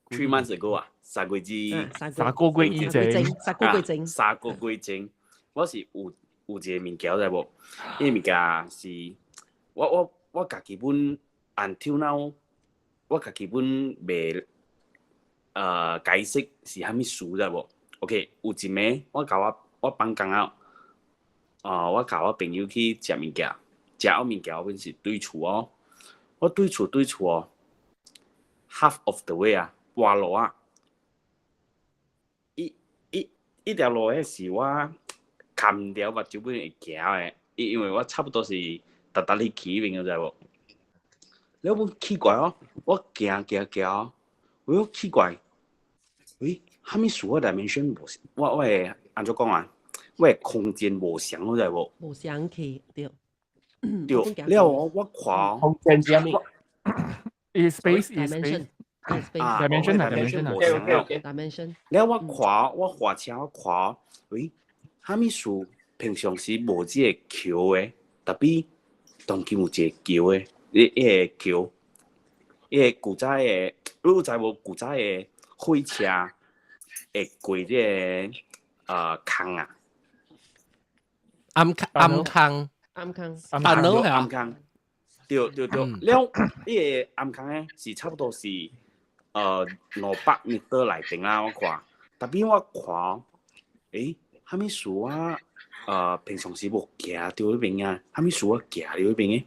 3 months ago 啊，3個月之 3個月以前， 3個月前， 3個月前，我是有一個物件知無？彼個物件是我家己本 until now，我家己本袂解釋是啥物事知無？OK，有一暝我共我放工啊，我共我朋友去食物件，食好物件我阮是對厝哦，我對厝哦，half of the way 啊，半路啊，伊伊呢條路咧是我冚掉目睭本會行的，因為我差不多是逐逐日去邊個知無？了我奇怪哦，我行行行，我講奇怪，喂，啥物事我 dimension 無，我會按怎講啊？我的空間無相，你知無？無相去對。對，了我看空間是啥物？Is space is space 啊 dimension 啊 dimension 無相了。 dimension。了我看我駛車我看，喂，啥物事平常時無這個橋的，特別當今有一個橋的，彼個橋，彼個古早的，你有知無？古早的火車會過這個坑啊？暗暗坑，暗坑，暗坑暗坑，對對對，了，彼個暗坑咧是差不多是200米內頂啦，我看，特別我看，啥物事啊？平常時無行著彼邊啊，啥物事我行著彼邊的？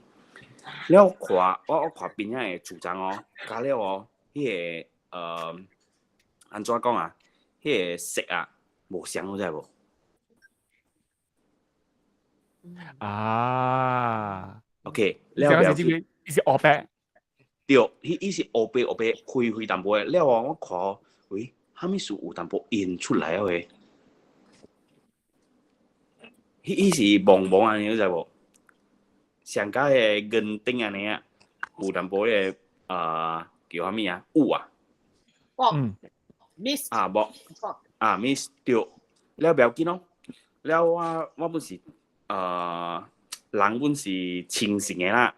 了我看，我看邊仔的厝層哦，加了哦，彼個按怎講啊？彼個色啊，無相，你知無？啊，OK，了了，伊是烏白，對，伊是烏白烏白灰灰淡薄的。了哦，我看，喂，啥物事有淡薄印出來的？彼是蒙蒙按呢，你知無？上加個銀頂按呢啊，有淡薄的叫啥物啊？霧啊，嗯，mist 啊，無啊，mist 對，了不要緊咯。了我本是人本是清醒的啦。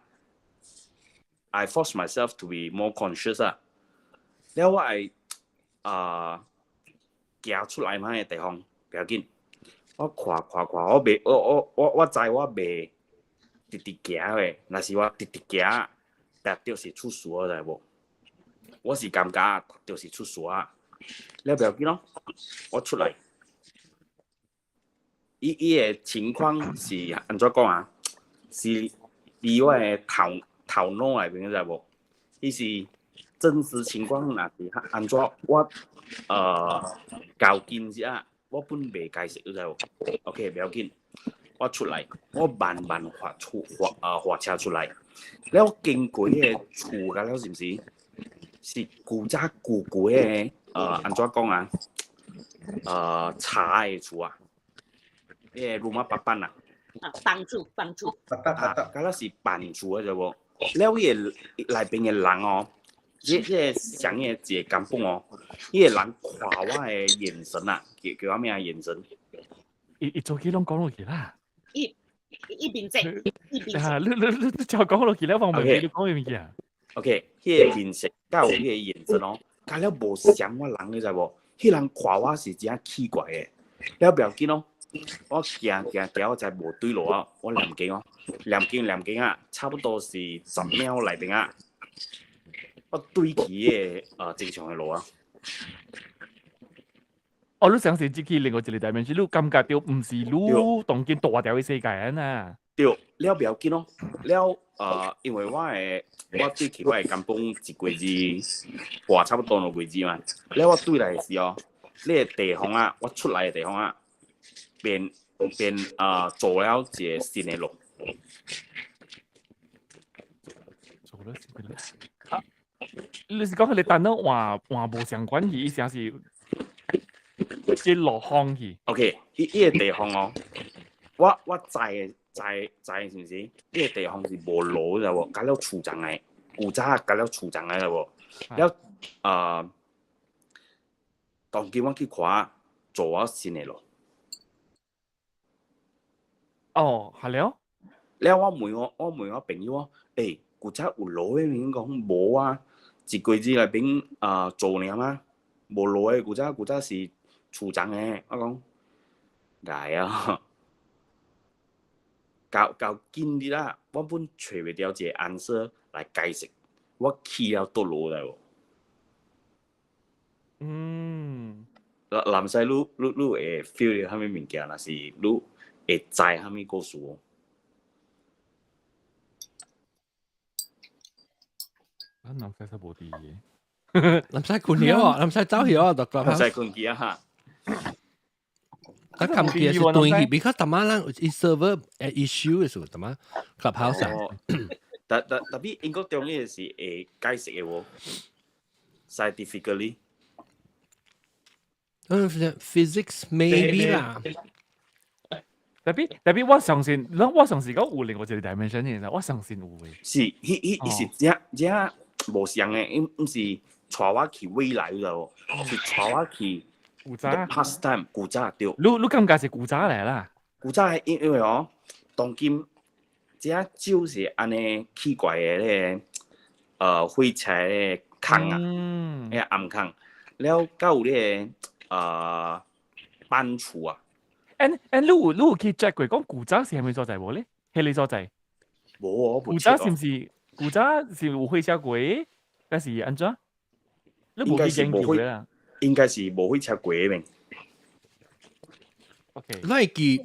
I force myself to be more conscious 啊。了我會行出來嘛個地方，不要緊。我看看看，我袂，我知我袂直直行的，若是我直直行，達就是出事了，知無？我是感覺就是出事啊。了不要緊咯，我出來。伊的情況是按怎講啊？是佇我的頭腦內面，知無？伊是真實情況，若是按怎我到今日啊，我本袂解釋，你知無？OK，不要緊，我出來，我慢慢駛車出來，了我經過彼個厝甲了，是毋是？是古早舊舊的按怎講啊？柴的厝啊，彼個 rumah papan 啊。啊，房厝，房厝。啊，敢若是板厝的，知無？了伊個內邊的人哦，這個上個一個根本哦，彼個人看我的眼神啊，叫啥物啊眼神？伊早起攏講落去啦。伊面色，伊面色。啊，你就講落去了，方便你講物件。 OK，彼個面色佮有彼個眼神哦，佮了無像我人，你知無？彼人看我是真奇怪的，了不要緊哦。我行行行，我知無對路啊！我念經哦，念經念經啊，差不多是10秒內面啊，我對起個正常的路啊。哦，你相信這去另外一個 dimension，你感覺著毋是你當今大條的世界啊？對，了不要緊咯，了因為我對起我的工坊一個字，活差不多2個月嘛。了我對來的時候，你個地方啊，我出來的地方啊。變做了一個新的路。做了新的路。啊，你是講佢哋等到換換無相關去，意思是一落方去。 OK，彼個地方哦，我知的知知是毋是？彼個地方是無路的無，甲了厝層的，古早甲了厝層的無。了當今我去看，做了新的路。哦，係了。了我問我朋友哦，古早有路的，𪜶講無啊，一個字內邊做爾嗎？無路的，古早是厝層的。我講來啊，到今日啊，我本揣袂著一個 answer 來解釋，我去了佗落來無？南西你會 feel 著啥物物件，若是你會知啥物故事哦？啊，南西才無佇嘅。南西困去哦，南西走去哦，就南西困去啊哈。啊，咁其實是斷去，because 淡仔咱伊 server issue 嘅時候，淡仔 Clubhouse 啊。但特別英國中呢個是會解釋嘅喎，scientifically。嗯，physics maybe 啦。特別我相信，我相信講有另外一個 dimension 嘅，我相信有嘅。是，彼彼伊是這這無相嘅，伊毋是帶我去未來咯，是帶我去古早 past time 古早對。你感覺是古早來啦？古早因為哦，當今這酒是按呢奇怪的咧，火車的空啊，彼個暗空，了閣有咧搬厝啊。誒你有去 check 過講古早是啥物所在無咧？彼个所在？無哦，古早是毋是古早是有火車過，還是按怎？你無去研究啦？應該是無火車過的。 OK，你會記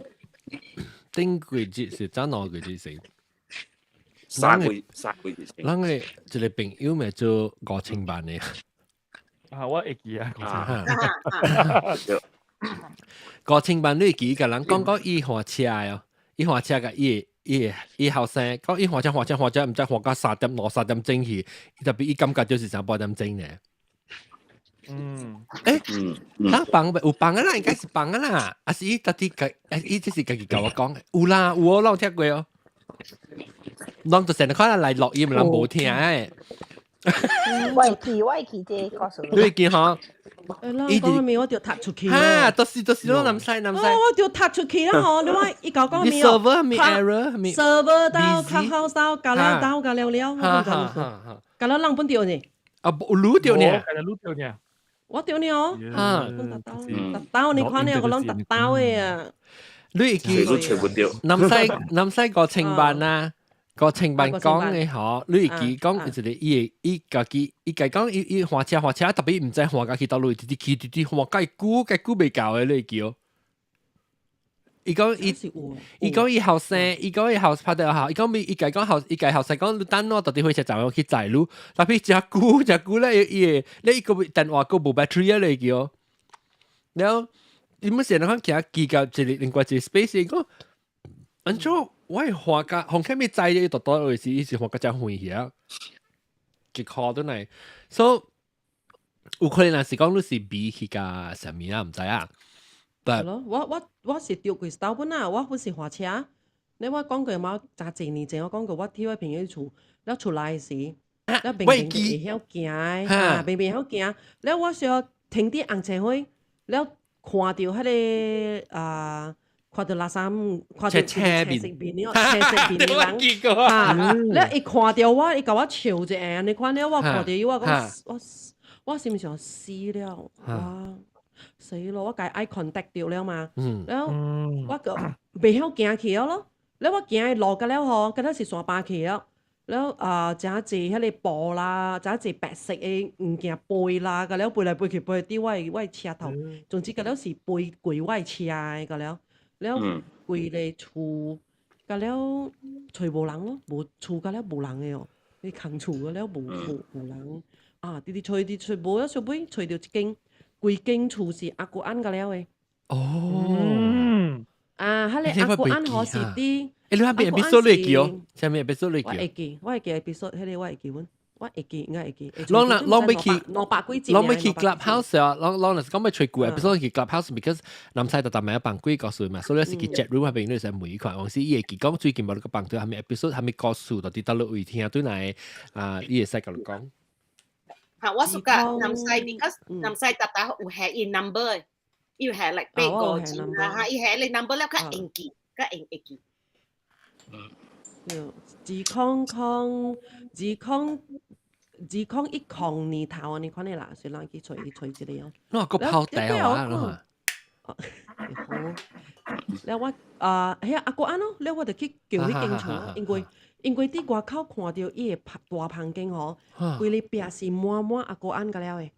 頂幾節是怎兩個節先？三月三月。咱个一個朋友咪做5000萬的。啊，我會記啊， 5000萬你會記，共人講講伊換車哦，伊換車共伊後生講伊換車換車換車，毋知換到3點兩三點鐘去，特別伊感覺就是上半點鐘呢。咱放有放啊啦，應該是放啊啦，啊是伊家己家，伊這是家己共我講，有啦有哦，攏有聽過哦。攏就成日可能來錄音，人無聽的。我會記這個故事。你會記吼？誒，講咩我就踢出去。哈，就是攏南西南西。我就踢出去啦吼！你話伊講講咩哦？server 咩 error 咩？server 到 Clubhouse 到，加了到加了了，加了人本掉呢？啊，擼掉呢？擼掉呢？我掉呢哦。哈，達到你看呢個攏達到的啊！你會記？南西南西5000萬啊！5000萬講的吼，你會記講一個伊會伊家己伊家講伊伊換車換車，特別毋知換甲去佗落，直直去直直換較久，較久袂到的，你會記哦？伊講伊後生，伊講伊後拍得好，伊講伊家講後，伊家後生講你等我到佇火車站我去載你，特別誠久誠久咧，伊會你伊個電話閣無 battery 啊，你會記哦？然後伊們成日講行記到一個另外一個 space，伊講按怎？我會換甲，紅開咪載伊倒倒位置，伊是換甲遮遠去啊，一箍轉來，所以有可能若是講你是比去甲啥物啊，毋知啊。係咯，我是著幾兜本啊，我本是換車。你我講過嘛？十幾年前我講過，我佇我朋友厝，了出來時，了明明就會曉行的，明明曉行。了我小停佇紅車花，了看著彼个啊。看到垃圾，看到車色面了，車色面的人，哈，了伊看著我，伊共我笑一下，你看了我看著伊，我講我心想死了，我死咯，我共伊 eye contact 著了嘛，了我個袂曉行去了咯，了我行的路甲了吼，敢若是山坡去了，了啊，誠濟彼个布啦，誠濟白色的物件飛啦，甲了飛來飛去飛佇我的車頭，總之甲了是飛過我的車的甲了。了規个厝，甲了揣無人咯，無厝甲了無人的哦，你空厝甲了無人，啊，直直揣直揣無了，小尾揣著一間，規間厝是阿姑按甲了的。哦。啊，彼个阿姑按吼是佇。欸，你那邊 episode 你會記哦？啥物 episode 你會記？我會記，我會記 episode，彼个我會記阮。我會記，應該會記。攏若攏欲去， 200幾集。攏欲去 Clubhouse 啊！攏攏若是講欲揣舊 episode 去 Clubhouse，because 南西特特咪放幾個故事嘛，所以是去 chat room 彼邊你使問看。有時伊會記講最近無你個放到啥物 episode，啥物故事，到底佗落位聽轉來啊，伊會使共你講。嚇，我 suka 南西，because 南西特特有係伊 number，伊有係 like 八個字啦，嚇，伊係你 number 了較用記，較用會記。對，2010年頭啊，你看你啦，是人去揣揣一個哦。我個拋掉啊！好，了我啊，遐阿國安咯，了我就去叫彼間厝，因為佇外口看著伊的大房間吼，規个壁是滿滿阿國安個了的。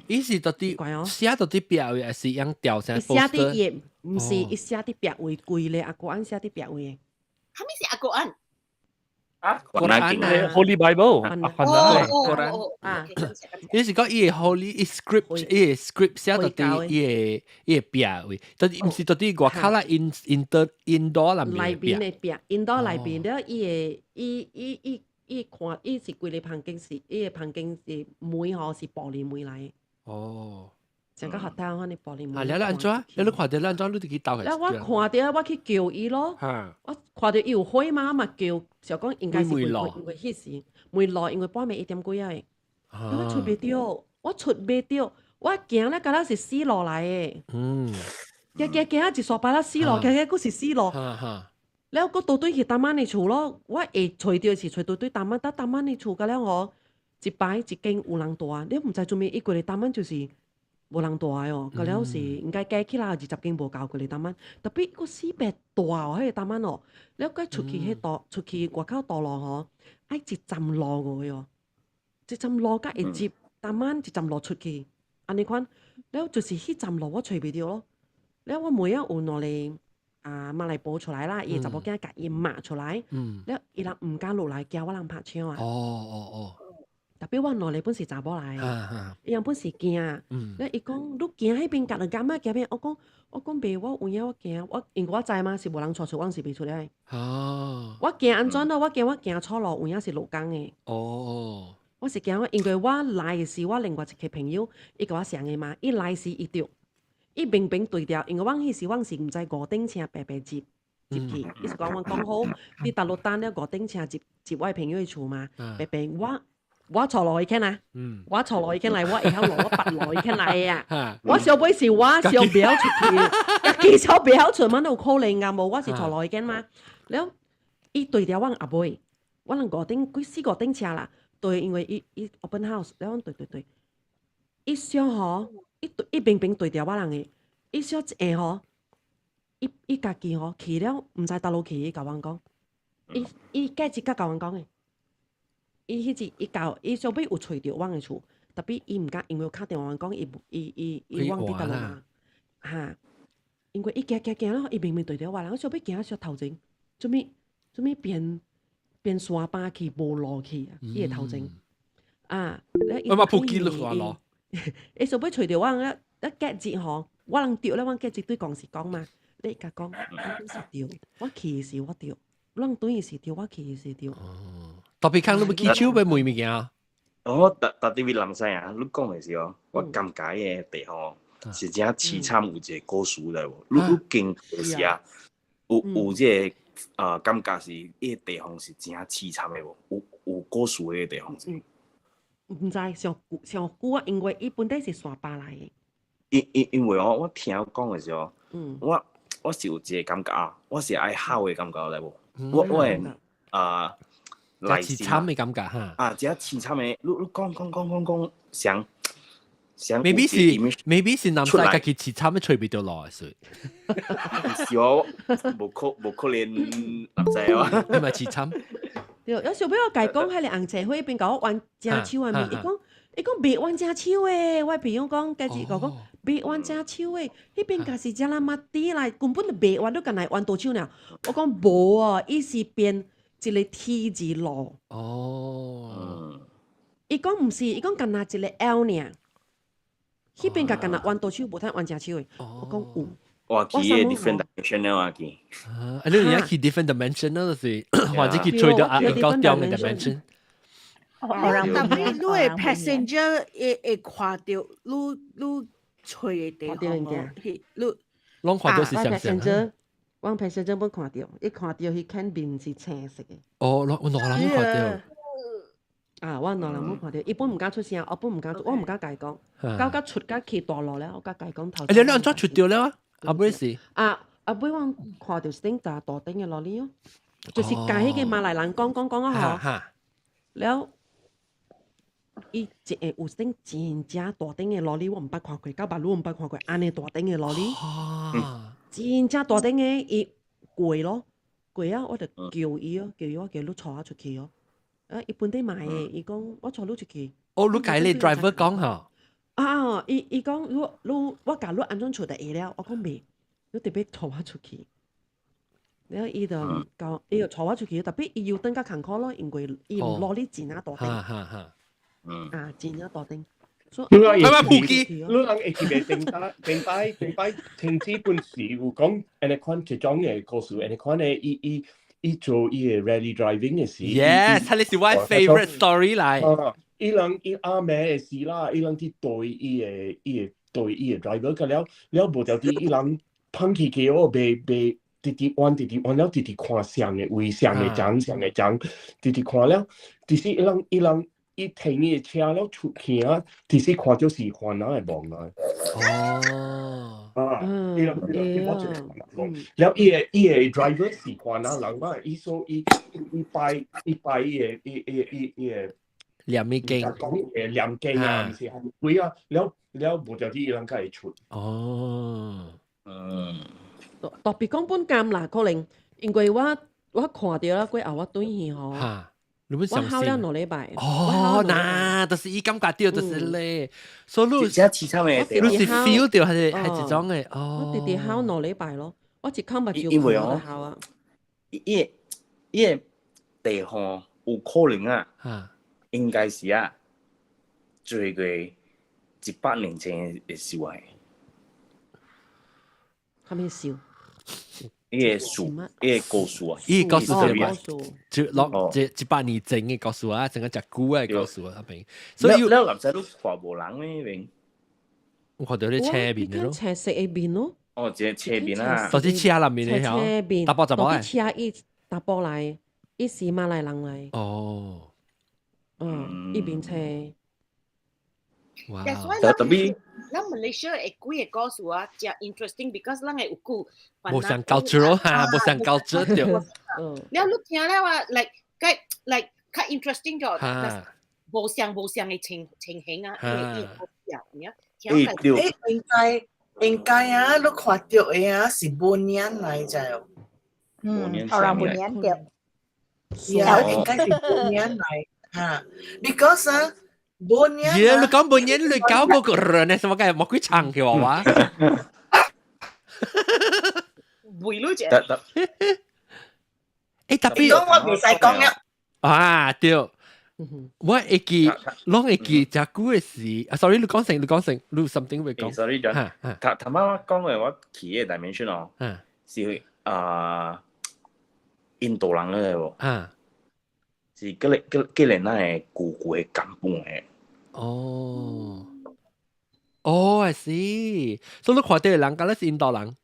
伊是到底寫到底壁位，還是用吊成伊寫佇伊，毋是伊寫佇壁位，規个阿國安寫佇壁位的。啥物是阿國安？啊，古蘭啊，Holy Bible 啊，哦，古蘭啊，伊是講伊個 Holy script，伊個 script 寫到佇伊個壁位，到底毋是到底外口啦，印度內內邊的壁，印度內邊了，伊個伊伊伊伊看，伊是規个房間是，伊个房間是門吼是玻璃門來的。成個學校可能玻璃門。啊，了了按怎？了你看著按怎？你就去鬥。了我看著，我去叫伊咯。我看著伊有火嘛，嘛叫，想講應該是會因為彼時門路，因為半暝1點幾仔。我出袂著，我出袂著，我行咧，敢若是死路來的。行行行，一煞擺了死路，行行閣是死路。了，閣倒轉去大媽的厝咯。我會揣著是揣倒轉大媽，但大媽的厝，甲了吼，一擺一間有人蹛，你毋知做啥物，伊規个大媽就是無人蹛的哦，甲了是應該加起來20間無夠規个大媽，特別閣四百大哦，彼個大媽哦，了閣出去彼道出去外口道路吼，愛一站路過哦，一站路才會入大媽一站路出去，按呢款，了就是彼站路我揣袂著咯，了我妹仔有兩个啊馬來婆出來啦，伊查某囝共伊罵出來，了伊人毋敢落來，驚我人拍槍啊。特別我兩个本是查某來，伊人本是驚，了伊講你行彼邊共人感覺行邊，我講袂，我有影我驚，我因為我知嘛是無人帶出，我是袂出來。我驚按怎咯？我驚我行錯路，有影是落工的。我是驚我，因為我來的時，我另外一個朋友，伊共我相的嘛，伊來時伊著，伊明明對著，因為阮彼時阮是毋知五等車白白入入去，伊是講阮講好，佇大陸等了五等車入入我的朋友的厝嘛，白白我坐落去啊，我坐落去來，我會曉落，我拔落去來啊。我小尾是我小袂曉出去，家己小袂曉出，嘛有可能啊？無，我是坐落去嘛。了，伊對著阮阿妹，我人五等幾四五等車啦，對，因為伊伊 open house，了阮對對對，伊小吼，伊對伊明明對著我人的，伊小一下吼，伊伊家己吼去了，毋知佗落去，伊共阮講，伊伊隔一甲共阮講的。伊彼日伊到伊小尾有揣著阮的厝，特別伊毋敢，因為有敲電話阮講，伊伊伊伊阮佇佗落嘛，哈，因為伊行行行了，伊明明對著我人，小尾行小頭前，做物做物變變山巴去無路去啊？伊的頭前啊，我嘛撲機落路。伊小尾揣著我，一一隔日吼，我人著咧，阮隔日對公司講嘛，你共講，我是著，我去的時我著，阮轉的時著，我去的時著。特別看你欲起手欲問物件。哦，特特別南西啊，你講的時候，我感覺的地方是真悽慘，有一個故事來無？你你經過時啊，有這個啊感覺是，彼個地方是真悽慘的無？有故事的地方是。毋知上久上久啊，因為伊本底是山巴來的。因為我聽講的時候，我是有一個感覺啊，我是愛哭的感覺來無？我會啊。悽慘的感覺哈。啊，這悽慘的，你你講講講講講，想想 maybe 是南西家己悽慘的揣袂著路的，所以。是哦，無可能南西哦。你嘛悽慘。對，有小尾我共伊講，彼個紅茶會邊共我冤正手的物，伊講伊講袂冤正手的，我朋友講，家己講講袂冤正手的，彼邊家是遮那麼低來，根本就袂冤，你干來冤倒手爾。我講無哦，伊是變一個 T 字路。伊講毋是，伊講干焦一個 L 爾。彼邊共干焦冤倒手，無通冤正手的。我講有。哇，去 different dimension 了啊，去。啊，你而家去 different dimension 咯，就是或者去追到啊高調嘅 dimension。特別你的 passenger 會看著你你揣的地方哦，你攏看著是啥啥？阮 passenger 攏看著，伊看著彼間面是青色的。哦，我兩人攏看著。啊，我兩人攏看著，伊本毋敢出聲，我本毋敢，我毋敢共伊講。到到出到去大路了，我才共伊講頭。你按怎出著了啊？後尾是？啊，後尾我看著是頂大大頂的 lorry 哦，就是共彼個馬來人講講講啊吼。了，伊一個有頂真正大頂的 lorry，我毋捌看過，到目女毋捌看過，按呢大頂的 lorry。真正大頂的，伊過咯，過啊！我就叫伊哦，叫伊我叫你帶我出去哦。啊，伊本地買的，伊講我帶你出去。哦，你共你 driver 講吼？啊，伊伊講你你我共你按怎出就會了，我講袂，你特別帶我出去。然後伊就教，伊就帶我出去，特別伊要等較艱苦咯，因為伊攞啲錢啊大頂，啊錢啊大頂。你人會記，你人會記袂頂擺頂擺頂擺停止本時有講，按呢款這種的故事，按呢款的伊伊伊做伊的 rally driving 的時，Yes，這是我 favorite story 來。伊人伊阿妹的時啦，伊人去對伊的伊的對伊的 driver 個了了無條啲，伊人碰起去哦，袂袂直直彎直直彎了，直直看上的位上的章上的章，直直看了，其實伊人伊人。伊停伊的車了出去啊，其實看到是番仔的夢啊。哦，啊，伊人伊人伊我一個番仔夢，了伊的伊的 driver 是番仔人嘛，伊所伊伊拜伊拜伊的伊伊伊伊的念物經，講伊的念經啊，毋是蝦米鬼啊，了了無條啲伊人才會出。哦，特別講本監啦，可能因為我我看著啦，過後我轉去吼。你本我考了兩禮拜。哦，那就是伊感覺到就是咧，所以你這凄慘的，你是 feel 到還是還這種的？哦，我直直考兩禮拜咯，我一口目睭因為哦，考啊。伊伊個地方有可能啊，應該是啊，做過100年前的事來。啥物事？伊個樹，伊個故事啊，伊個故事是咩？就落這100年前的故事啊，成個食久的故事啊，邊。所以你男仔都看無人咧邊，我看到你車面咯，車色的面咯。哦，這車面啊，就是車內面的車面，查埔查埔的。車伊查埔來，伊是馬來人來。哦。嗯，伊面車。哇！特別，咱 Malaysia 會幾個故事啊，真 interesting because 咱會有久，無相 culture 哈，無相 culture 對。了你聽了啊，like 個 like 較 interesting 咗，無相無相的情情形啊，因為伊聽欸，應該應該啊，你看著的啊是本年來者哦。嗯，好啦，本年對。呀，應該是本年來哈，because 啊。本年耶！你講本年你搞嗰個人呢？什麼嘅？冇鬼唱嘅話話。會咯，得得。欸，特別講我袂使講了。啊，對。我會記，攏會記，誠久的時。啊，sorry，你講成，你講成，你 something 會講。 sorry，頭頭仔我講的我去的 dimension 哦，是啊，印度人來的無？是過來過過來咱的舊舊的港本的。哦，哦，I see。所以你看著的人，敢若是印度人？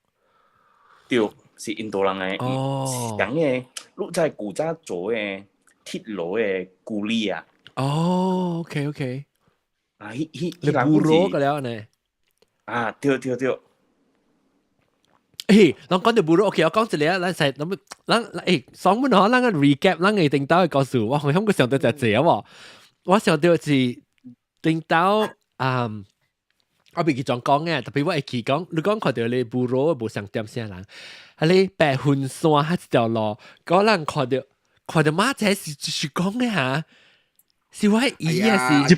對，是印度人的。哦。講的，你知古早做的鐵路的古里啊？哦，OK OK。啊，彼彼你 buruh 個了呢？啊，對對對。欸，人講著 buruh，OK，我講一個，咱使諗，咱欸，上本嗬，咱個 recap，咱個頂頭的故事，我好像個想到就這喎，我想到是頂頭啊，我袂記怎講嘅，特別我會記講，你講看著你 buruh 無相點啥人，係你白雲山彼一條路，嗰人看著看著馬仔是是講嘅嚇，是我姨啊是。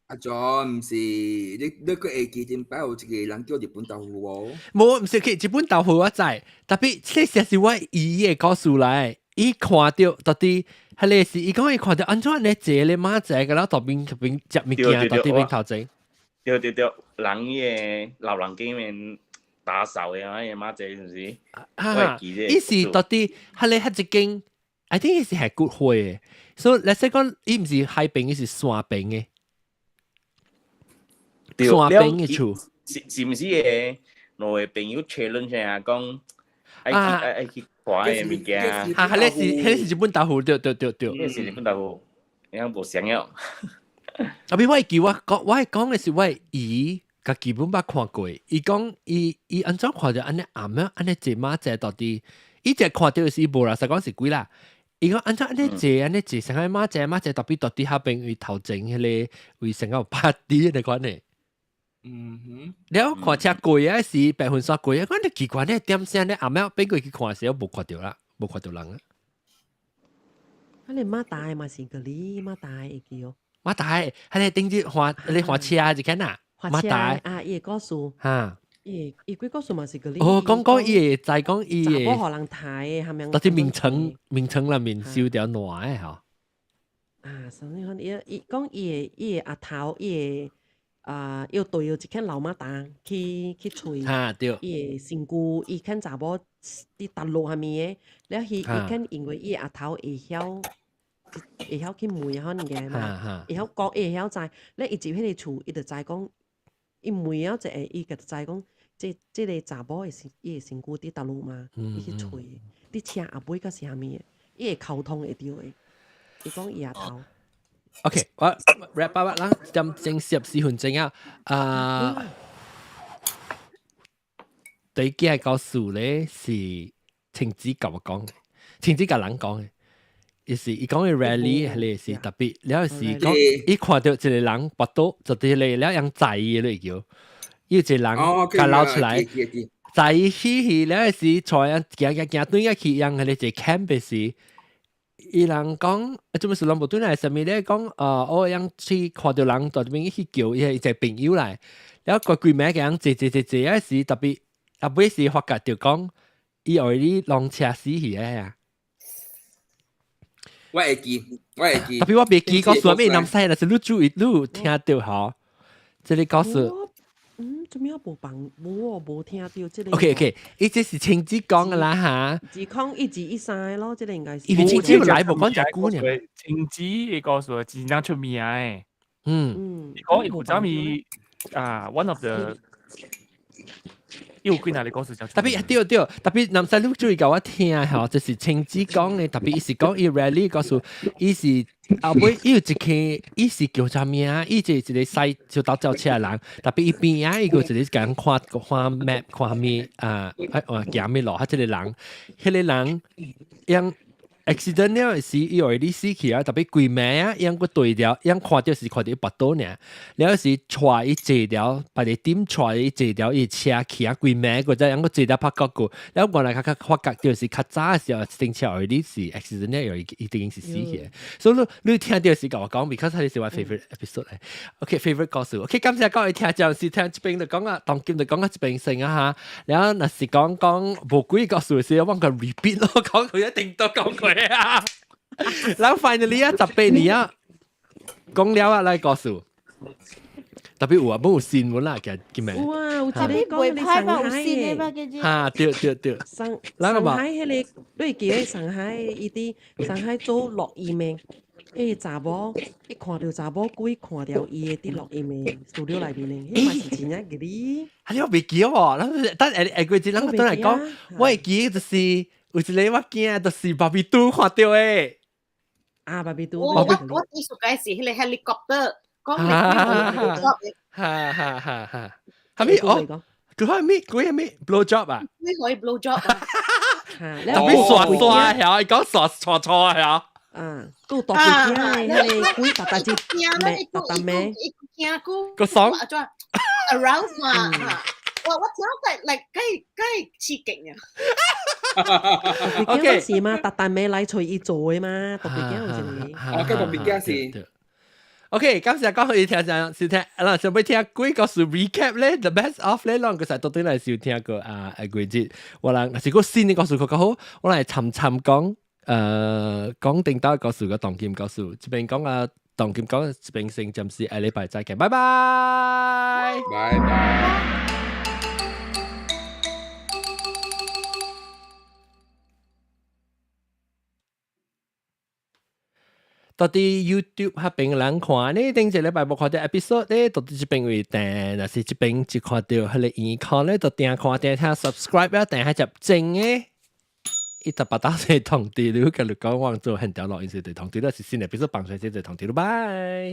阿 John，毋是你你閣會記頂擺有一個人叫日本豆腐無？無，毋是去日本豆腐我知，特別這實是我姨的故事來，伊看著到底，彼個是伊講伊看著按怎按呢坐咧馬仔個了，路邊邊食物件，到佇邊頭前。對對對，人伊個老人家面打掃的啊，伊個馬仔是毋是？啊，伊是到底彼個彼一間，I think 伊是係骨灰的，所以 let's say 講伊毋是海邊，伊是山邊的。山邊的厝是是毋是個兩個朋友 challenge 下講，愛去愛愛去看的物件？啊，彼個是彼個是日本豆腐，對對對對。彼個是日本豆腐，你講無想了。啊，比我會記我講，我講的是我姨，家己本捌看過。伊講伊伊按怎看著按呢暗暝按呢坐馬仔到底，伊只看著是無啦，實講是鬼啦。伊講按怎按呢坐按呢坐，成個馬仔馬仔特別到底下邊為頭前彼個為成個 party 那款的。了看車過啊時，白雲山過啊，講你奇怪咧，點聲咧，暗暝變過去看時，我無看著啦，無看著人啊。啊，你馬大嘛是個你馬大會記哦。馬大，彼個頂日換你換車就看啊，馬大啊，伊個故事。哈。伊伊幾個數嘛是個哦，講講伊會知講伊會，查某予人刣的，係咪？到啲名稱名稱內面燒掉爛的吼。啊，啥物款？伊伊講伊的伊的阿頭，伊的啊，要對一間老媽擔去去揣。哈對。伊的身軀，伊看查某佇大陸下面的，了伊伊看因為伊的阿頭會曉會曉去問彼物件嘛，會曉講，伊會曉知。了伊入彼个厝，伊就知講，伊問了一下，伊就知講，這這个查某的身，伊的身軀佇大陸嘛，伊去揣，佇車後尾閣是啥物的，伊會溝通會著的。伊講伊阿頭。 OK，我 wrap up 啦，點鐘14分鐘啊。啊，第幾個故事咧是晴子共我講的，晴子共人講的，伊是伊講的 rally 係是特別，了是講伊看著一個人跋倒，就佇咧了人載伊咧叫，有一個人共撈出來，載伊去去了是帶人行行行轉去，人彼個一個 camp 時。伊人講，做咩事攏無轉來？啥物咧講？我樣去看著人在這邊去叫伊一個朋友來，了個規暝個人坐坐坐坐，彼時特別後尾時發覺著講，伊愛你攏車死去個啊！我會記，我會記。特別我袂記講啥物南西，但是你注意，你有聽著吼？這個故事。嗯，做咩無放無哦？無聽著這個。 OK OK，伊這是晴子講的啦嚇。 2013咯，這個應該是。因為晴子來無講遮久呢。晴子的故事真正出名的。伊講伊有啥物啊？One of the 伊有幾若個故事真特別對對，特別南西你注意共我聽吼，就是晴子講的，特別伊是講伊 rally 故事，伊是後尾伊有一個，伊是叫啥名？伊是一個駛小搭轎車的人，特別伊邊仔伊個一個共人看看 map 看物啊，啊行物路，啊這個人，彼個人用 accident 了時，伊愛你死去啊！特別規暝啊，樣閣對著，樣看著是看著伊跋倒爾，了時帶伊坐著，別個點帶伊坐著伊車去啊，規暝閣再樣閣坐著拍國過，了原來較較發覺著是較早的時候，停車愛你是 accident 了，一定是死去。所以你你聽著是共我講，because 彼是我 favorite episode 嚟。OK，favorite 故事。OK，感謝各位聽眾，是聽這邊就講啊，當今就講啊這邊先啊哈。然後若是講講無幾個故事時，我講 repeat 咯，講佢一定都講過啊。然後 finally 啊，18年啊，講了啊，來故事。特別有啊，冇有新聞啦，其實叫咩？有啊，有一個講你上海的。哈，對對對。上上海彼個，你會記得上海伊佇上海做錄音的，彼個查某，伊看著查某鬼，看著伊的佇錄音的 studio 內面的，彼嘛是真正個哩。啊，你我袂記喎，等下下過一人轉來講，我會記就是有一個我驚，就是芭比嘟看著的。啊，芭比嘟。我我我意思講是彼個 helicopter。講你哈哈哈哈！係咪哦？佢係咩？佢係咩？blow job 啊？佢可以 blow job 啊？特別刷刷係，講刷錯錯係。啊，都大鬼驚的，彼個鬼大大隻咩？大大咩？驚過個爽 arouse 嘛？我我聽到嚟，梗梗刺激啊！ OK 是嘛？大大咩來隨伊做的嘛？特別驚有一個。哦，個特別驚是。 OK，感謝講可以聽上收聽，嗱上尾聽幾個是 recap 咧，the best of 咧，攏個實到底來收聽過啊，啊幾節，我人若是個新的故事較好，我來沉沉講，講頂到故事個當今故事，這邊講啊，當今講這邊先暫時下禮拜再見，拜拜，拜拜。到底 YouTube 彼邊人看呢？頂一禮拜無看著 episode 咧，到底這邊位訂，若是這邊只看著彼個耳看咧，就訂看訂聽 subscribe 啊，訂下集正的。伊特別打算通知你，佮你講我做很條路，伊是對通知，你是新的 episode 放出來就通知你，拜。